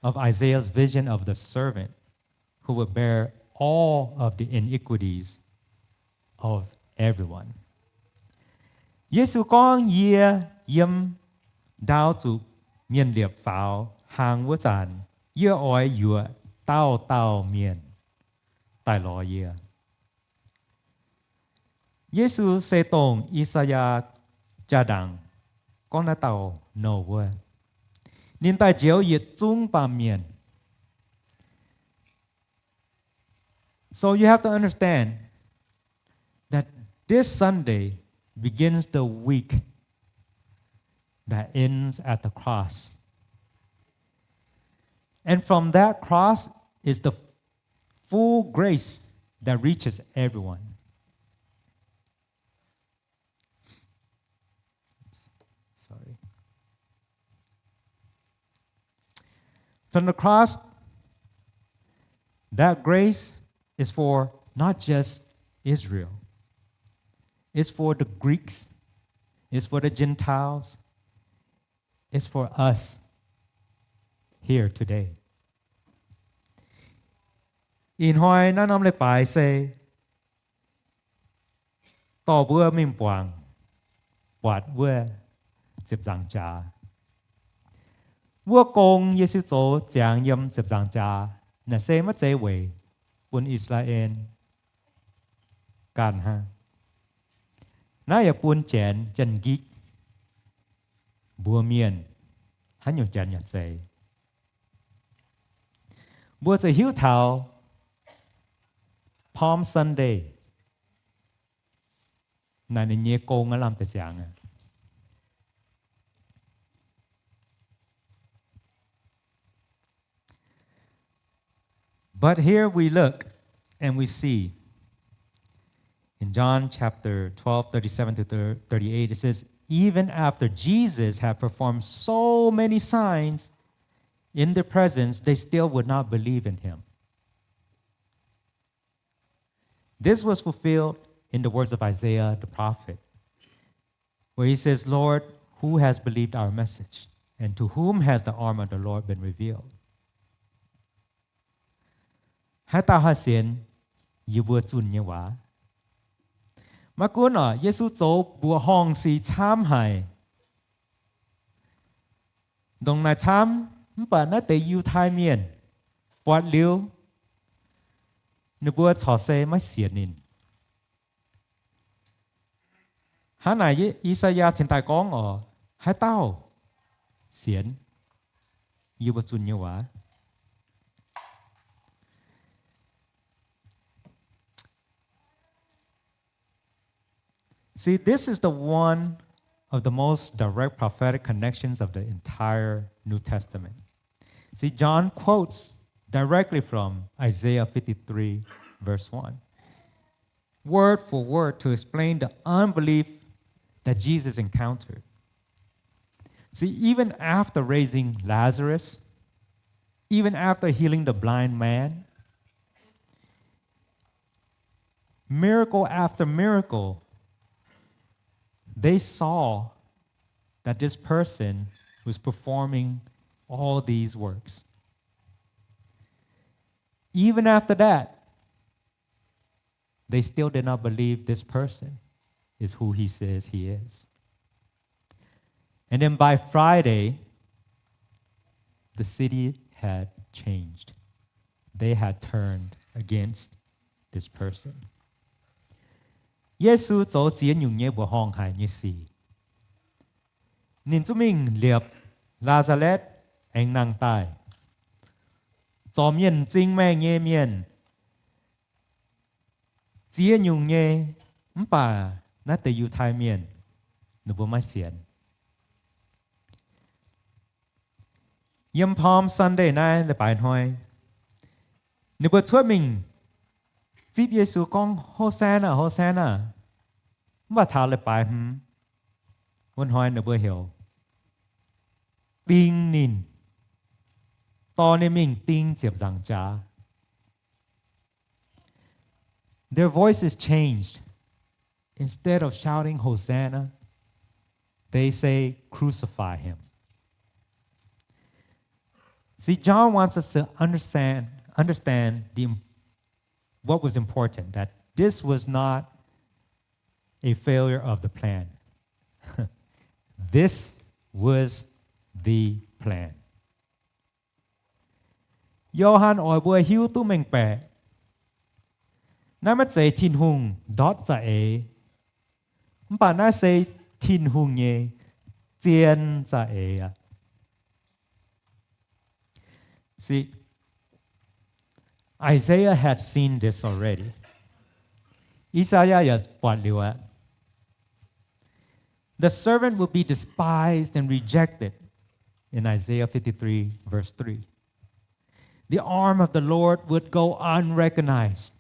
of Isaiah's vision of the servant who would bear all of the iniquities of everyone. Yesu gorngv, yie yiem ndau zuqc mienh liepc faaux hlang wuov zanc, yie oix yuoqc dauh dauh mienh daaih lorz yie. Yesu se dongh I^saa^yaa jaa-ndaangc gorngv naaiv dauh nouh wuov. Ninh daaih njoux yietc zungv baamh mienh. So you have to understand that this Sunday begins the week that ends at the cross. And from that cross is the full grace that reaches everyone. Oops, sorry. From the cross, that grace is for not just Israel. It's for the Greeks. It's for the Gentiles. It's for us here today. Ih hnoi naaiv norm leiz-baaix se dorh mbuo mingh buangc buatc wuov ziepc nzaangc jaax. Wuov gong Yesu zoux ziangx yiem ziepc nzaangc jaax naaic se maiv zeiz weic bun I^saa^laa^en ganh hnangv. Naaiv yaac bun Janx, Janx-nqitv, mbuox mienh haaix nyungc Janx yaac zeiz. Mbuo zuqc hiuv taux Palm Sunday naaic ninh nyei gong aav lamh deix ziangx aqv. But here we look and we see in John chapter twelve, thirty-seven to thir-, thirty-eight, it says, even after Jesus had performed so many signs in their presence, they still would not believe in him. This was fulfilled in the words of Isaiah the prophet, where he says, Lord, who has believed our message? And to whom has the arm of the Lord been revealed? Haaix dauh haih sienx yie mbuo zunh nyei waac? Maiv gunv oc, Yesu zoux mbuoqc horngh sic camv haic, ndongc naaic camv, mv baac naaiv deix Yiutai Mienh buatc liuz, ninh mbuo corc se maiv sienx ninh. Hnangv naaic I^saa^yaa cingx daaih gorngv oc, haaix dauh sienx yie mbuo zunh nyei waac? See, this is the one of the most direct prophetic connections of the entire New Testament. See, John quotes directly from Isaiah fifty-three, verse one, word for word to explain the unbelief that Jesus encountered. See, even after raising Lazarus, even after healing the blind man, miracle after miracle, they saw that this person was performing all these works. Even after that, they still did not believe this person is who he says he is. And then by Friday, the city had changed. They had turned against this person. Yesu zoux ziex nyungc nyei mbuoqc horngh haic nyei sic. Ninh zungv mingh liepc Laa^saa^letv aengx nangh daaih, zorc mienh m'zing maengh nyei mienh, ziex nyungc nyei, mv baac naaiv deix Yiutai Mienh ninh mbuo maiv sienx. Yiem Palm Sunday naaiv leiz-baaix hnoi, ninh mbuo cuotv mingh zipv Yesu gorngv, Hosanna, Hosanna, mv baac taux leiz-baaix hmz wuov hnoi ninh mbuo heuc ding ninh, dorh ninh mingh ding ziepc nzaangc jaax. Their voices changed. Instead of shouting, Hosanna, they say, Crucify him. See, John wants us to understand, understand the, what was important, that this was not a failure of the plan. This was the plan. Yo^han oix mbuo hiuv duqv mengh baeqc, naaiv maiv zeiz Tin-Hungh ndortv za'eix, mv baac naaiv se Tin-Hungh nyei zien za'eix aqv. See, Isaiah had seen this already. I^saa^yaa yaac buatc liuz aqv. The servant would be despised and rejected in Isaiah fifty-three, verse three. The arm of the Lord would go unrecognized.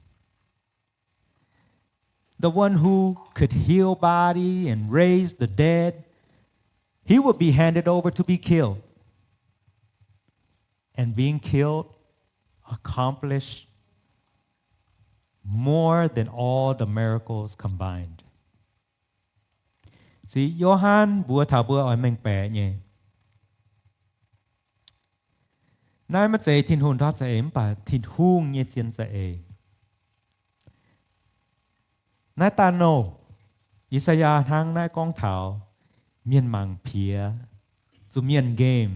The one who could heal body and raise the dead, he would be handed over to be killed. And being killed accomplished more than all the miracles combined. See, Yo^han mbuox taux mbuo oix mengh baeqc nyei, naaiv maiv zeiz Tin-Hungh ndortv za'eix mv baac Tin-Hungh nyei zien za'eix. Naaiv da'nouh, I^saa^yaa hnangv naaiv gorngv taux mienh mangc piex, zuqc mienh nqemh.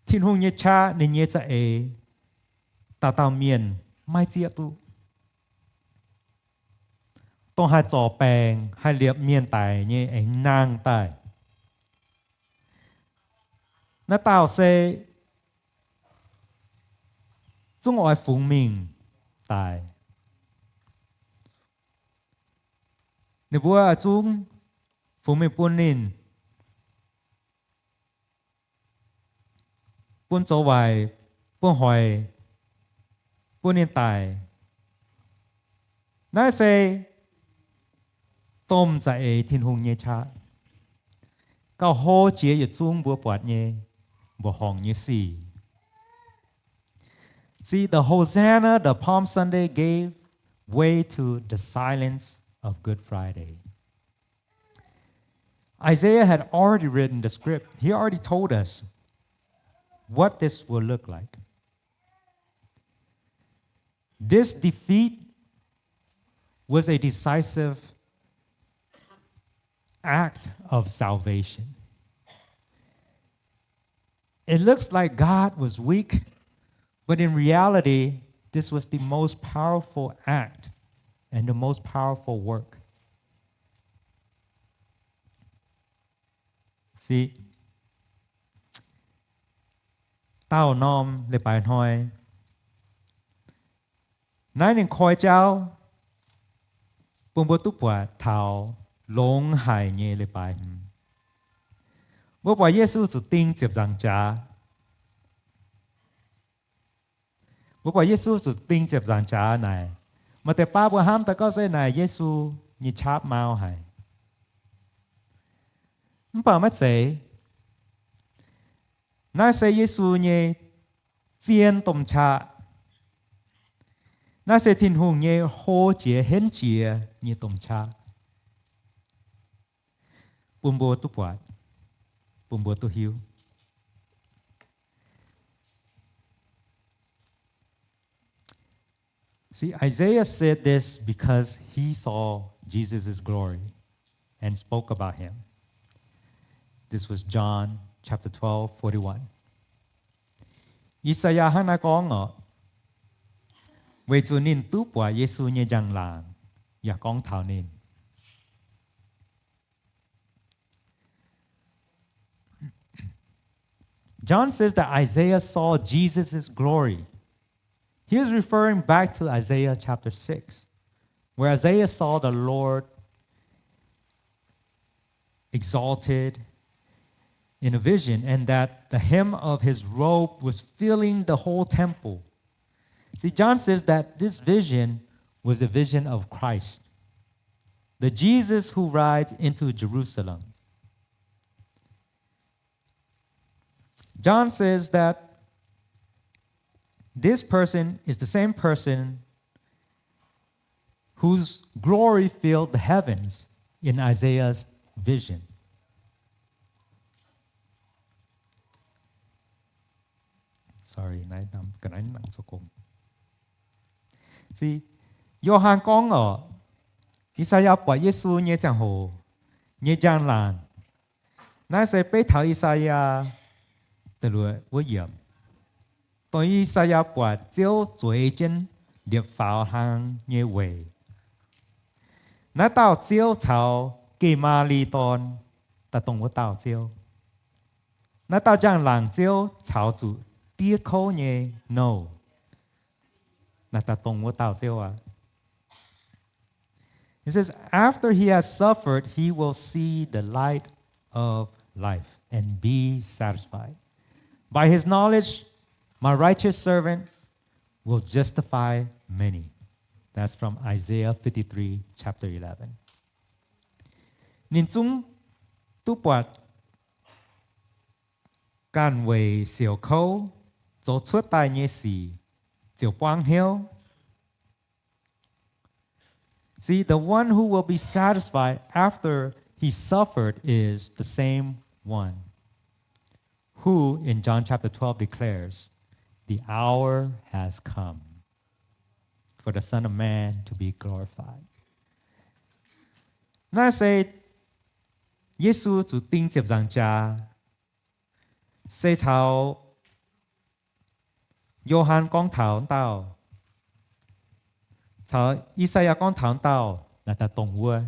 Tin-Hungh nyei qaqv, ninh nyei za'eix, dauh dauh mienh maiv zieqv duqv. Dongh haih zorc baengc, haih liepc mienh daic nyei aengx nangh daaih. Naaiv dauh se zungv oix fungx mingh daic. Ninh mbuo zungv fungx mingh bun ninh, bun zoux waaic, bun hoic, bun ninh daic. Naaiv se domh za'eix Tin-Hungh nyei qaqv. Gauh hlo jiex yietc zungv mbuo buatc nyei mbuoqc horngc nyei sic. See, the Hosanna, the Palm Sunday gave way to the silence of Good Friday. Isaiah had already written the script. He already told us what this will look like. This defeat was a decisive act of salvation. It looks like God was weak, but in reality, this was the most powerful act and the most powerful work. See, dauh norm leiz-baaix hnoi, naaiv ninh koi jauv bun mbuo duqv buatc taux longx haic nyei leiz-baaix hmz. Mbuo buatc Yesu zuqc ding ziepc nzaangc jaax. Mbuo buatc Yesu zuqc ding ziepc nzaangc jaax naaic, maaih deix baav mbuo hnamv daaih gorngv se naaic Yesu nyei qaqv mau haic. Mv baac maiv zeiz. Naaiv se Yesu nyei zien domh qaqv. Naaiv se Tin-Hungh nyei hlo jiex henv jiex nyei domh qaqv. Bun mbuo duqv buatc, bun mbuo duqv hiuv. See, Isaiah said this because he saw Jesus' glory and spoke about him. This was John chapter twelve, forty-one. I^saa^yaa hnangv naaiv gorngv oc, weic zuqc ninh duqv buatc Yesu nyei njang-laangc yaac gorngv taux ninh. John says that Isaiah saw Jesus' glory. He is referring back to Isaiah chapter six, where Isaiah saw the Lord exalted in a vision, and that the hem of his robe was filling the whole temple. See, John says that this vision was a vision of Christ, the Jesus who rides into Jerusalem. John says that this person is the same person whose glory filled the heavens in Isaiah's vision. Sorry, naaiv, ga'naaiv nangc sou gong. See, Yo^han gorngv oc, I^saa^yaa buatc Yesu nyei ziangh hoc nyei njang-laangc. Naaiv se beiv taux I^saa^yaa da'luoqc wuov yiemc. Dongh I^saa^yaa buatc Ziouv zueiz jienv ndiepc faaux hlang nyei weic. Naaiv dauh Ziouv caux Gemaalih dorn daaih dongh wuov dauh Ziouv. Naaiv dauh njang-laangc Ziouv caux zuqc diev kouv nyei nouh naaic daaih dongh wuov dauh Ziouv aqv. It says, "After he has suffered, he will see the light of life and be satisfied. By his knowledge, my righteous servant will justify many." That's from Isaiah fifty-three, chapter eleven. Ninh zungv duqv buatc ganh weic siouc kouv zoux cuotv daaih nyei sic ziouc buangv hnyouv. See, the one who will be satisfied after he suffered is the same one who, in John chapter twelve, declares, "The hour has come for the Son of Man to be glorified." Naaiv se Yesu zuqc ding ziepc nzaangc jaax, se caux Yo^han gorngv taux wuov dauh, caux I^saa^yaa gorngv taux wuov dauh naaic daaih dongh wuov.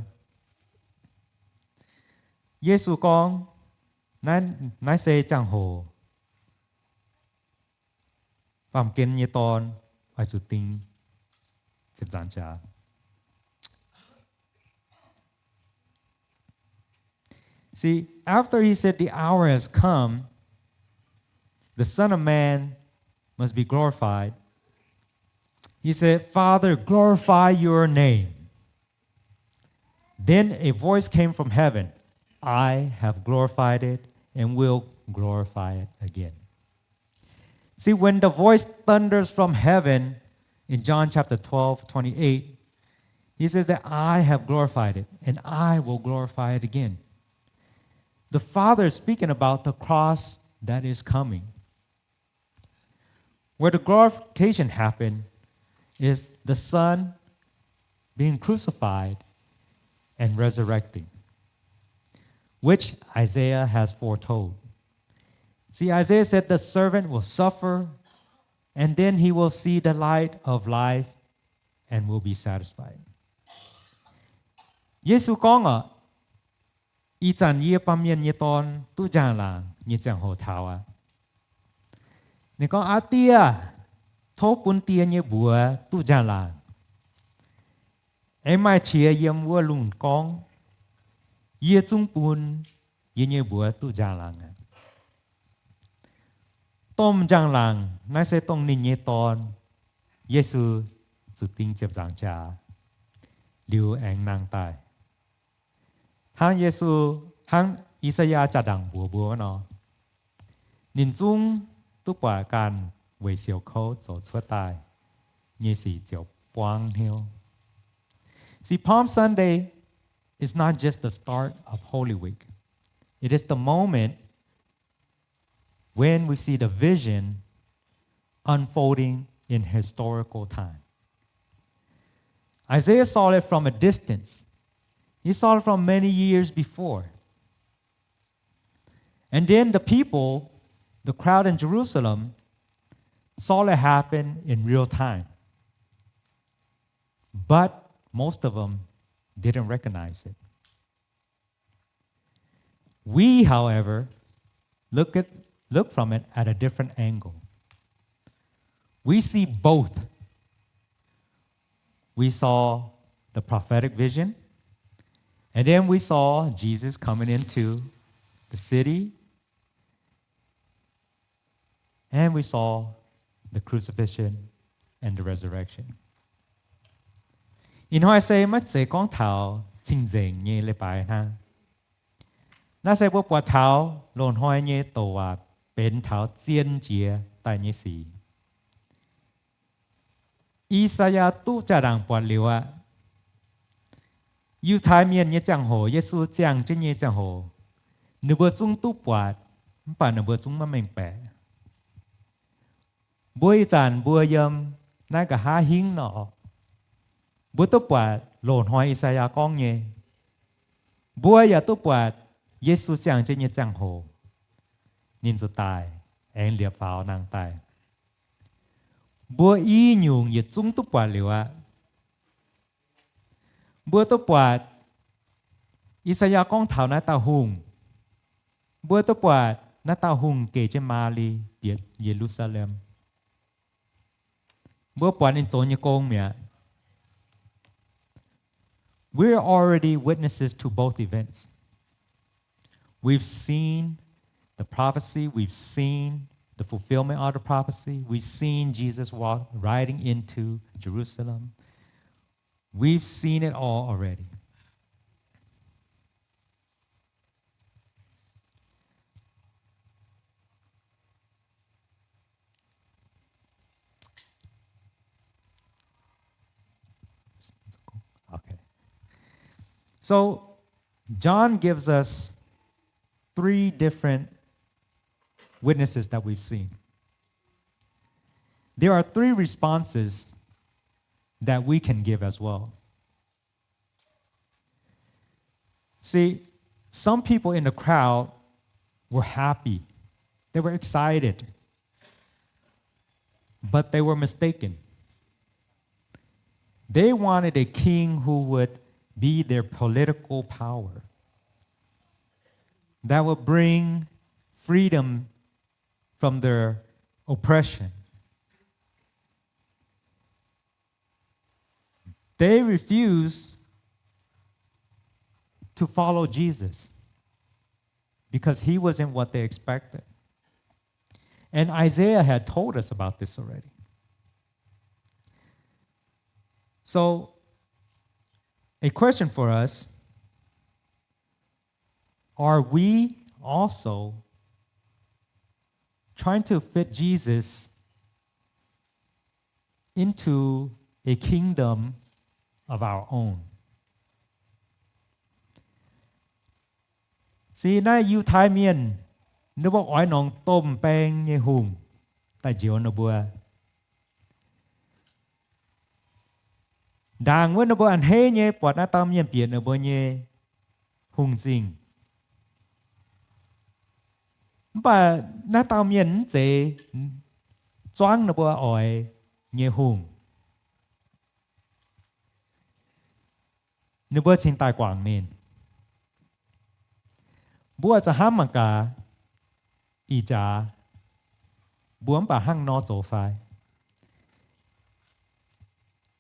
Yesu gorngv, naaiv, naaiv se ziangh hoc Baamh Gen nyei Dorn oix zuqc ding ziepc nzaangc jaax. See, after he said, "The hour has come, the Son of Man must be glorified," he said, "Father, glorify your name." Then a voice came from heaven, "I have glorified it and will glorify it again." See, when the voice thunders from heaven in John chapter twelve, twenty-eight, he says that, "I have glorified it, and I will glorify it again." The Father is speaking about the cross that is coming. Where the glorification happened is the Son being crucified and resurrecting, which Isaiah has foretold. See, Isaiah said the servant will suffer, and then he will see the light of life and will be satisfied. Yesu gorngv oc, ih zanc yie, Baamh Mienh nyei Dorn, duqv njang-laangc nyei ziangh hoc taux aqv. Ninh gorngv, Aa Die, tov bun die nyei mbuox duqv njang-laangc, aengx maaih qiex yiem wuov lungh gorngv, Yie zungv bun yie nyei mbuox duqv njang-laangc aqv. Domh njang-laangc naaiv se dongh ninh nyei Dorn, Yesu, zuqc ding ziepc nzaangc jaax liuz aengx nangh daaih. Hnangv Yesu, hnangv I^saa^yaa jaa-ndaangc mbuox mbuo wuov nor, ninh zungv duqv buatc ganh weic siouc kouv zoux cuotv daaih nyei sic ziouc buangv hnyouv. See, Palm Sunday is not just the start of Holy Week. It is the moment when we see the vision unfolding in historical time. Isaiah saw it from a distance. He saw it from many years before. And then the people, the crowd in Jerusalem, saw it happen in real time. But most of them didn't recognize it. We, however, look at, look from it at a different angle. We see both. We saw the prophetic vision, and then we saw Jesus coming into the city, and we saw the crucifixion and the resurrection. Ih hnoi se maiv zeiz gorngv taux cing-nzengc nyei leiz-baaix hnangv. Naaiv se mbuo buatc taux loz-hnoi nyei douc waac benx taux zien jiex daaih nyei sic. I^saa^yaa duqv jaa-ndaangc buatc liuz aqv. Yiutai Mienh nyei ziangh hoc, Yesu ziangh jienv nyei ziangh hoc, ninh mbuo zungv duqv buatc, mv baac ninh mbuo zungv maiv mengh baeqc. Mbuo ih zanc mbuo yiem naaiv nqa'haav hingv nor, mbuo duqv buatc loz-hnoi I^saa^yaa gorngv nyei. Mbuo yaac duqv buatc Yesu ziangh jienv nyei ziangh hoc, ninh zuqc daic aengx liepc faaux nangh daaih. Mbuo i nyungc yietc zungv duqv buatc liuz aqv. Mbuo duqv buatc I^saa^yaa gorngv taux naaiv dauh hungh. Mbuo duqv buatc naaiv dauh hungh geh jienv Maali bieqc Ye^lu^saa^lem. Mbuo buatc ninh zoux nyei gong mi'aqv. We're already witnesses to both events. We've seen the prophecy, we've seen the fulfillment of the prophecy, we've seen Jesus walk, riding into Jerusalem. We've seen it all already. Okay. So John gives us three different witnesses that we've seen. There are three responses that we can give as well. See, some people in the crowd were happy. They were excited. But they were mistaken. They wanted a king who would be their political power, that would bring freedom from their oppression. They refused to follow Jesus because he wasn't what they expected. And Isaiah had told us about this already. So, a question for us, are we also trying to fit Jesus into a kingdom of our own? See, naaiv Yiutai Mienh, ninh mbuo oix nongc domh baeng nyei hungh daaih njoux ninh mbuo. Ndaangc wuov ninh mbuo a'hneiv nyei buatc naaiv dauh mienh bieqc ninh mbuo nyei hungh zingh. Mv baac naaiv dauh mienh mv zeiz zuangv ninh mbuo oix nyei hungh. Ninh mbuo cingx daaih guangc ninh. Mbuo zuqc hnamv mangc gaax ih jaax mbuo mv baac hnangv nor zoux fai?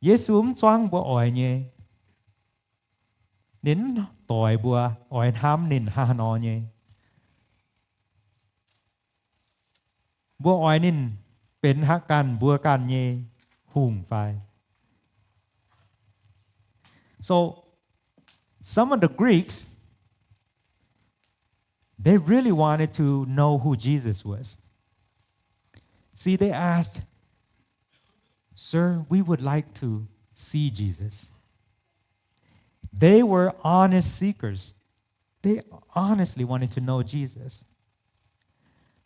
Yesu mv zuangv mbuo oix nyei. Ninh mv doix mbuo oix hnamv ninh hnangv haaix nor nyei. Mbuo oix ninh benx haaix ganh mbuo ganh nyei hungh fai? So, some of the Greeks, they really wanted to know who Jesus was. See, they asked, "Sir, we would like to see Jesus." They were honest seekers. They honestly wanted to know Jesus.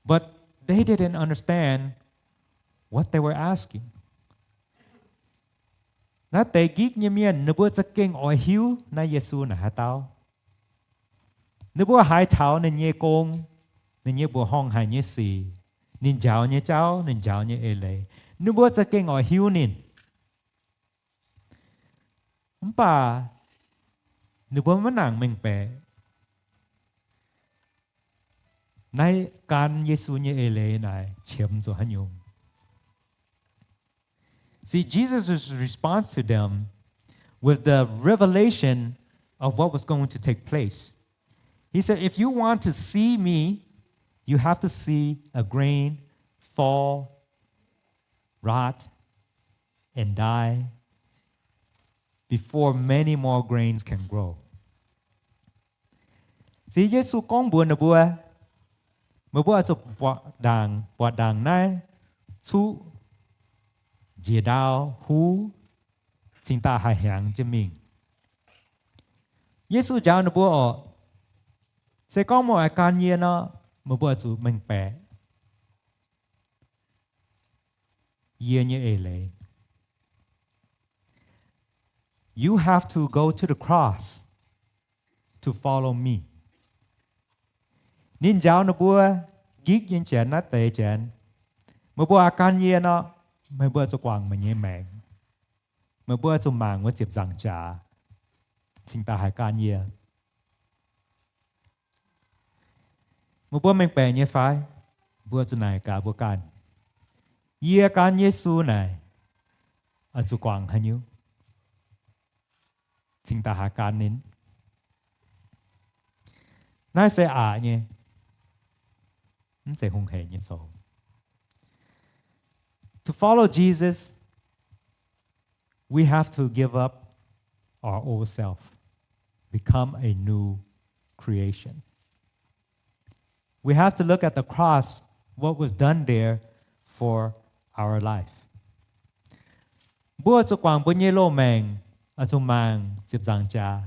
But they didn't understand what they were asking. Naaiv deix Gikv nyei mienh ninh mbuo za'gengh oix hiuv naaiv Yesu naaic haaix dauh. Ninh mbuo haiz taux ninh nyei gong, ninh nyei mbuoqc horngh haic nyei sic, ninh njaaux nyei jauv, ninh njaaux nyei eix leiz, ninh mbuo za'gengh oix hiuv ninh. Mv baac ninh mbuo maiv nangc mengh baeqc naaiv gan Yesu nyei eix leiz naaic qiemx zuqc haaix nyungc. See, Jesus' response to them was the revelation of what was going to take place. He said, "If you want to see me, you have to see a grain fall, rot, and die before many more grains can grow." Se Yesu gorngv mbuox ninh mbuo, meih mbuo oix zuqc buatc ndaangc, buatc ndaangc naaiv cuqv njiec ndau huv cingx daaih haih hnyangx jienv mingh. Yesu njaaux ninh mbuo oc, se gorngv meih oix gan yie nor, meih mbuo oix zuqc mengh baeqc yie nyei eix leiz. You have to go to the cross to follow me. Ninh njaaux ninh mbuo Gikv nyei janx naaiv deix janx, meih mbuo oix gan yie nor, meih mbuo zuqc guangc meih nyei maengc. Meih mbuo zuqc mangc wuov ziepc nzaangc jaax cingx daaih haih gan yie. Meih mbuo mengh baeqc nyei fai? Mbuo zuqc naaic gaax mbuo ganh, yie gan Yesu naaic, oix zuqc guangc haaix nyungc cingx daaih haih gan ninh? Naaiv se aqc nyei, mv zeiz hungh hec nyei zoux. To follow Jesus, we have to give up our old self, become a new creation. We have to look at the cross, what was done there for our life. Mbuo zuqc guangc mbuo nyei loz maengc, oix zuqc mangc ziepc nzaangc jaax,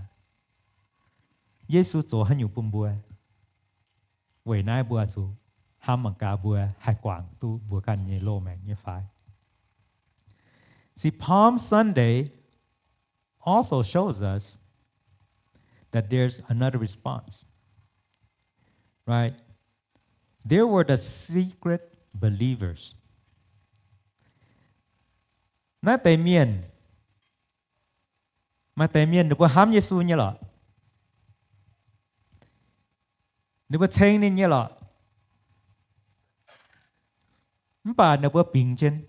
Yesu zoux haaix nyungc bun mbuo. Weic naaiv mbuo zuqc hnamv mangc gaax mbuo haih guangc duqv mbuo ganh nyei loz maengc nyei fai. See, Palm Sunday also shows us that there's another response, right? There were the secret believers. Naaiv deix mienh, maaih deix mienh ninh mbuo hnamv Yesu nyei lorqc, ninh mbuo ceng ninh nyei lorqc, mv baac ninh mbuo bingx jienv.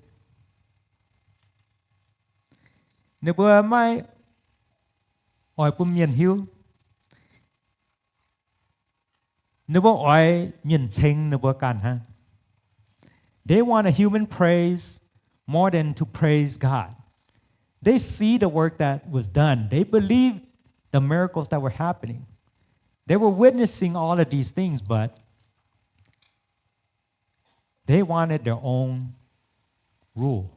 Ninh mbuo maiv oix bun mienh hiuv. Ninh mbuo oix mienh ceng ninh mbuo ganh hnangv. They want a human praise more than to praise God. They see the work that was done. They believe the miracles that were happening. They were witnessing all of these things, but they wanted their own rule.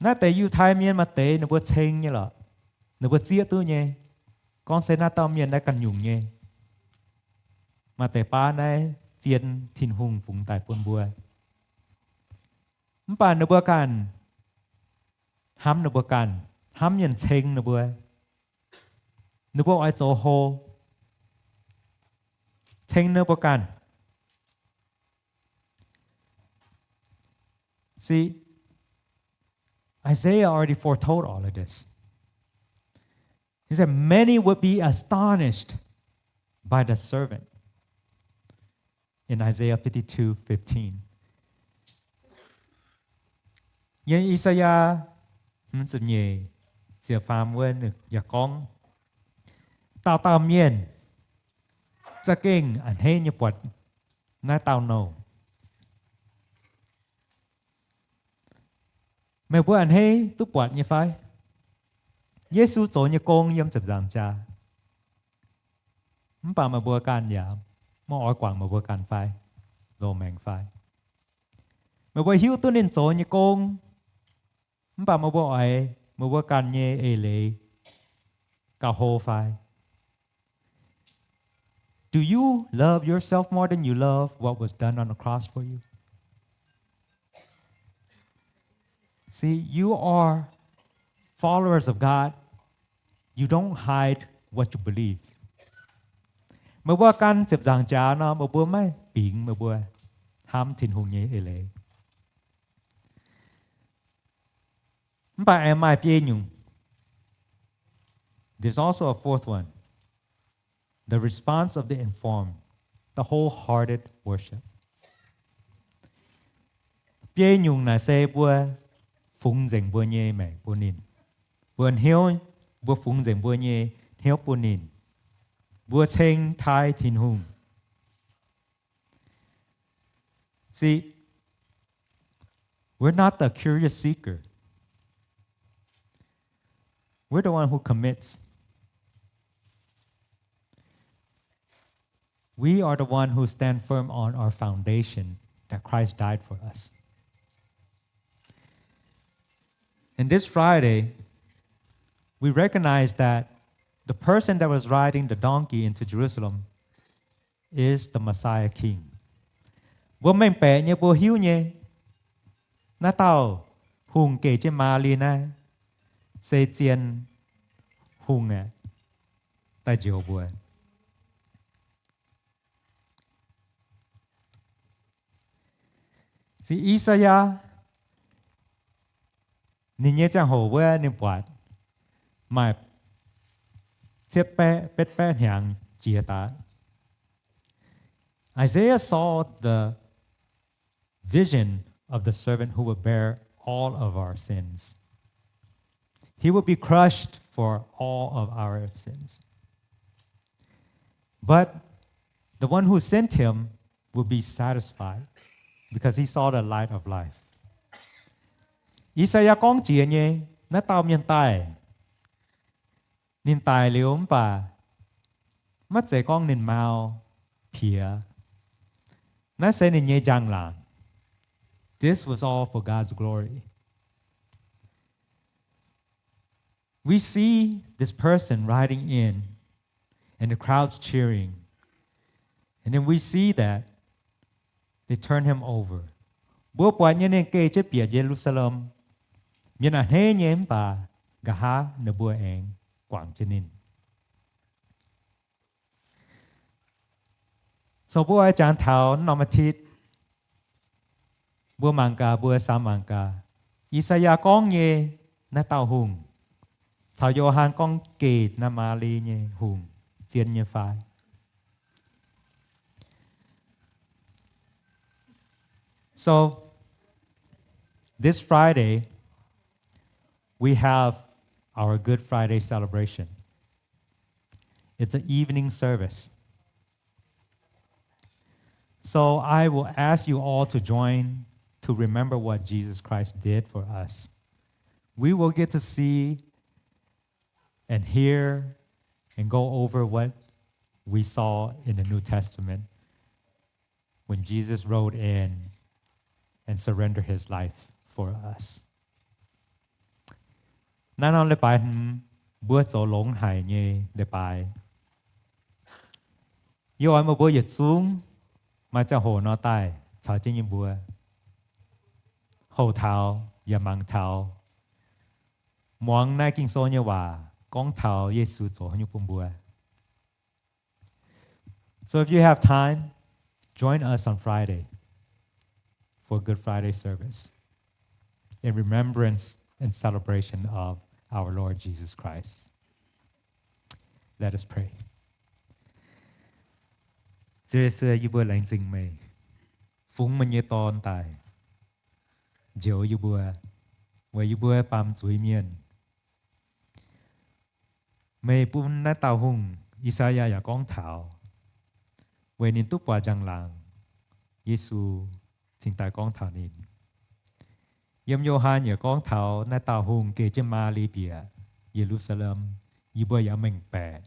Naaiv deix Yiutai Mienh maaih deix ninh mbuo ceng nyei lorqc, ninh mbuo zieqv duqv nyei, gorngv se naaiv dauh mienh naaiv ganh nyungc nyei. Maaih deix baav naaiv zien Tin-Hungh fungx daaih bun mbuo. Mv baac ninh mbuo ganh hnamv ninh mbuo ganh, hnamv mienh ceng ninh mbuo. Ninh mbuo oix zoux hlo, ceng ninh mbuo ganh. See, Isaiah already foretold all of this. He said, many would be astonished by the servant in Isaiah fifty-two fifteen. Yiem I^saa^yaa hmz ziepc nyeic ziepc faam wuov ninh yaac gorngv, dauh dauh mienh za'gengh a'hneiv nyei buatc naaiv dauh nouh. Meih mbuo a'hneiv duqv buatc nyei fai? Yesu zoux nyei gong yiem ziepc nzaangc jaax, mv baac meih mbuo ganh yaac maiv oix guangc meih mbuo ganh fai? Loz-maengx fai? Meih mbuo hiuv duqv ninh zoux nyei gong, mv baac meih mbuo oix meih mbuo ganh nyei eix leiz gauh hlo fai? Do you love yourself more than you love what was done on the cross for you? See, you are followers of God. You don't hide what you believe. Meih mbuo gan ziepc nzaangc jaax nor, meih mbuo maiv bingx meih mbuo hnamv Tin-Hungh nyei eix leiz. Mv baac aengx maaih biei nyungc. There's also a fourth one. The response of the informed, the wholehearted worship. Biei nyungc naaic se mbuo fungx nzengc mbuo nyei maengc bun ninh. Mbuo hnyouv, mbuo fungx nzengc mbuo nyei hnyouv bun ninh. Mbuo ceng taaih Tin-Hungh. See, we're not the curious seeker. We're the one who commits. We are the one who stand firm on our foundation that Christ died for us. And this Friday, we recognize that the person that was riding the donkey into Jerusalem is the Messiah King. Mbuo mengh baeqc nyei mbuo hiuv nyei, naaiv dauh hungh geh jienv Maali naaiv se zien hungh aeqv, daaih njoux mbuo. Se I^saa^yaa, ninh nyei ziangh hoc wuov ninh buatc maaih cietv baeqv betv baeqv hnyangx jiex daaih. Isaiah saw the vision of the servant who would bear all of our sins. He would be crushed for all of our sins. But the one who sent him will be satisfied because he saw the light of life. I^saa^yaa gorngv jiex nyei, naaiv dauh mienh daaih, ninh daic liuz mv baac maiv zeiz gorngv ninh mau piex. Naaiv se ninh nyei njang-laangc. This was all for God's glory. We see this person riding in, and the crowds cheering. And then we see that they turn him over. Mbuo buatc nyei ninh geh jienv bieqc Ye^lu^saa^lem. Mienh a'hneiv nyei mv baac nqa'haav ninh mbuo aengx guangc jienv ninh. So mbuo oix jangx taux norm อาทิตย์, mbuo mangc gaax, mbuo samx mangc gaax, I^saa^yaa gorngv nyei naaiv dauh hungh caux Yo^han gorngv geh naaiv Maali nyei hungh zien nyei fai? So, this Friday, we have our Good Friday celebration. It's an evening service. So I will ask you all to join to remember what Jesus Christ did for us. We will get to see and hear and go over what we saw in the New Testament when Jesus rode in and surrendered his life for us. Naaiv norm leiz-baaix hmz mbuo zoux longx haic nyei leiz-baaix. Yie oix meih mbuo yietc zungv maaih ziangh hoc nor daaih caux jienv yie mbuo houx taux yaac mangc taux muangx naaiv Ging-Sou nyei waac gorngv taux Yesu zoux haaix nyungc bun mbuo. So if you have time, join us on Friday for Good Friday service in remembrance and celebration of our Lord Jesus Christ. Let us pray. Ziouv Yesu, yie mbuo laengz zingh meih fungx meih nyei Dorn daaih njoux yie mbuo, weic yie mbuo baamh zuiz mienh. Meih bun naaiv dauh hungh, I^saa^yaa, yaac gorngv taux, weic ninh duqv buatc njang-laangc, Yesu cingx daaih gorngv taux ninh. Yiem Yo^han yaac gorngv taux naaiv dauh hungh geh jienv Maa^li bieqc Ye^lu^saa^lem, yie mbuo yaac mengh baeqc.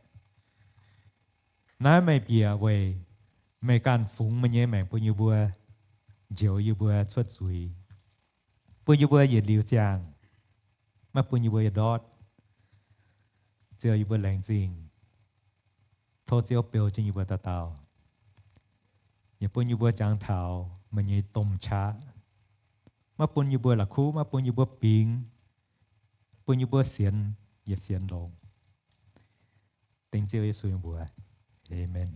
Naaiv meih bieqc weic meih ganh fungx meih nyei maengc bun yie mbuo, njoux yie mbuo cuotv zuiz, bun yie mbuo yietc liuz ziangh, maiv bun yie mbuo yietc ndortv. Ziouv, yie mbuo laengz zingh. Tov Ziouv beu jienv yie mbuo dauh dauh, yaac bun yie mbuo jangx taux meih nyei domh qaqv, maiv bun yie mbuo la'kuqv, maiv bun yie mbuo bingx, bun yie mbuo sienx yietc sienx longx. Dengv Ziouv Yesu nyei mbuox, aamen.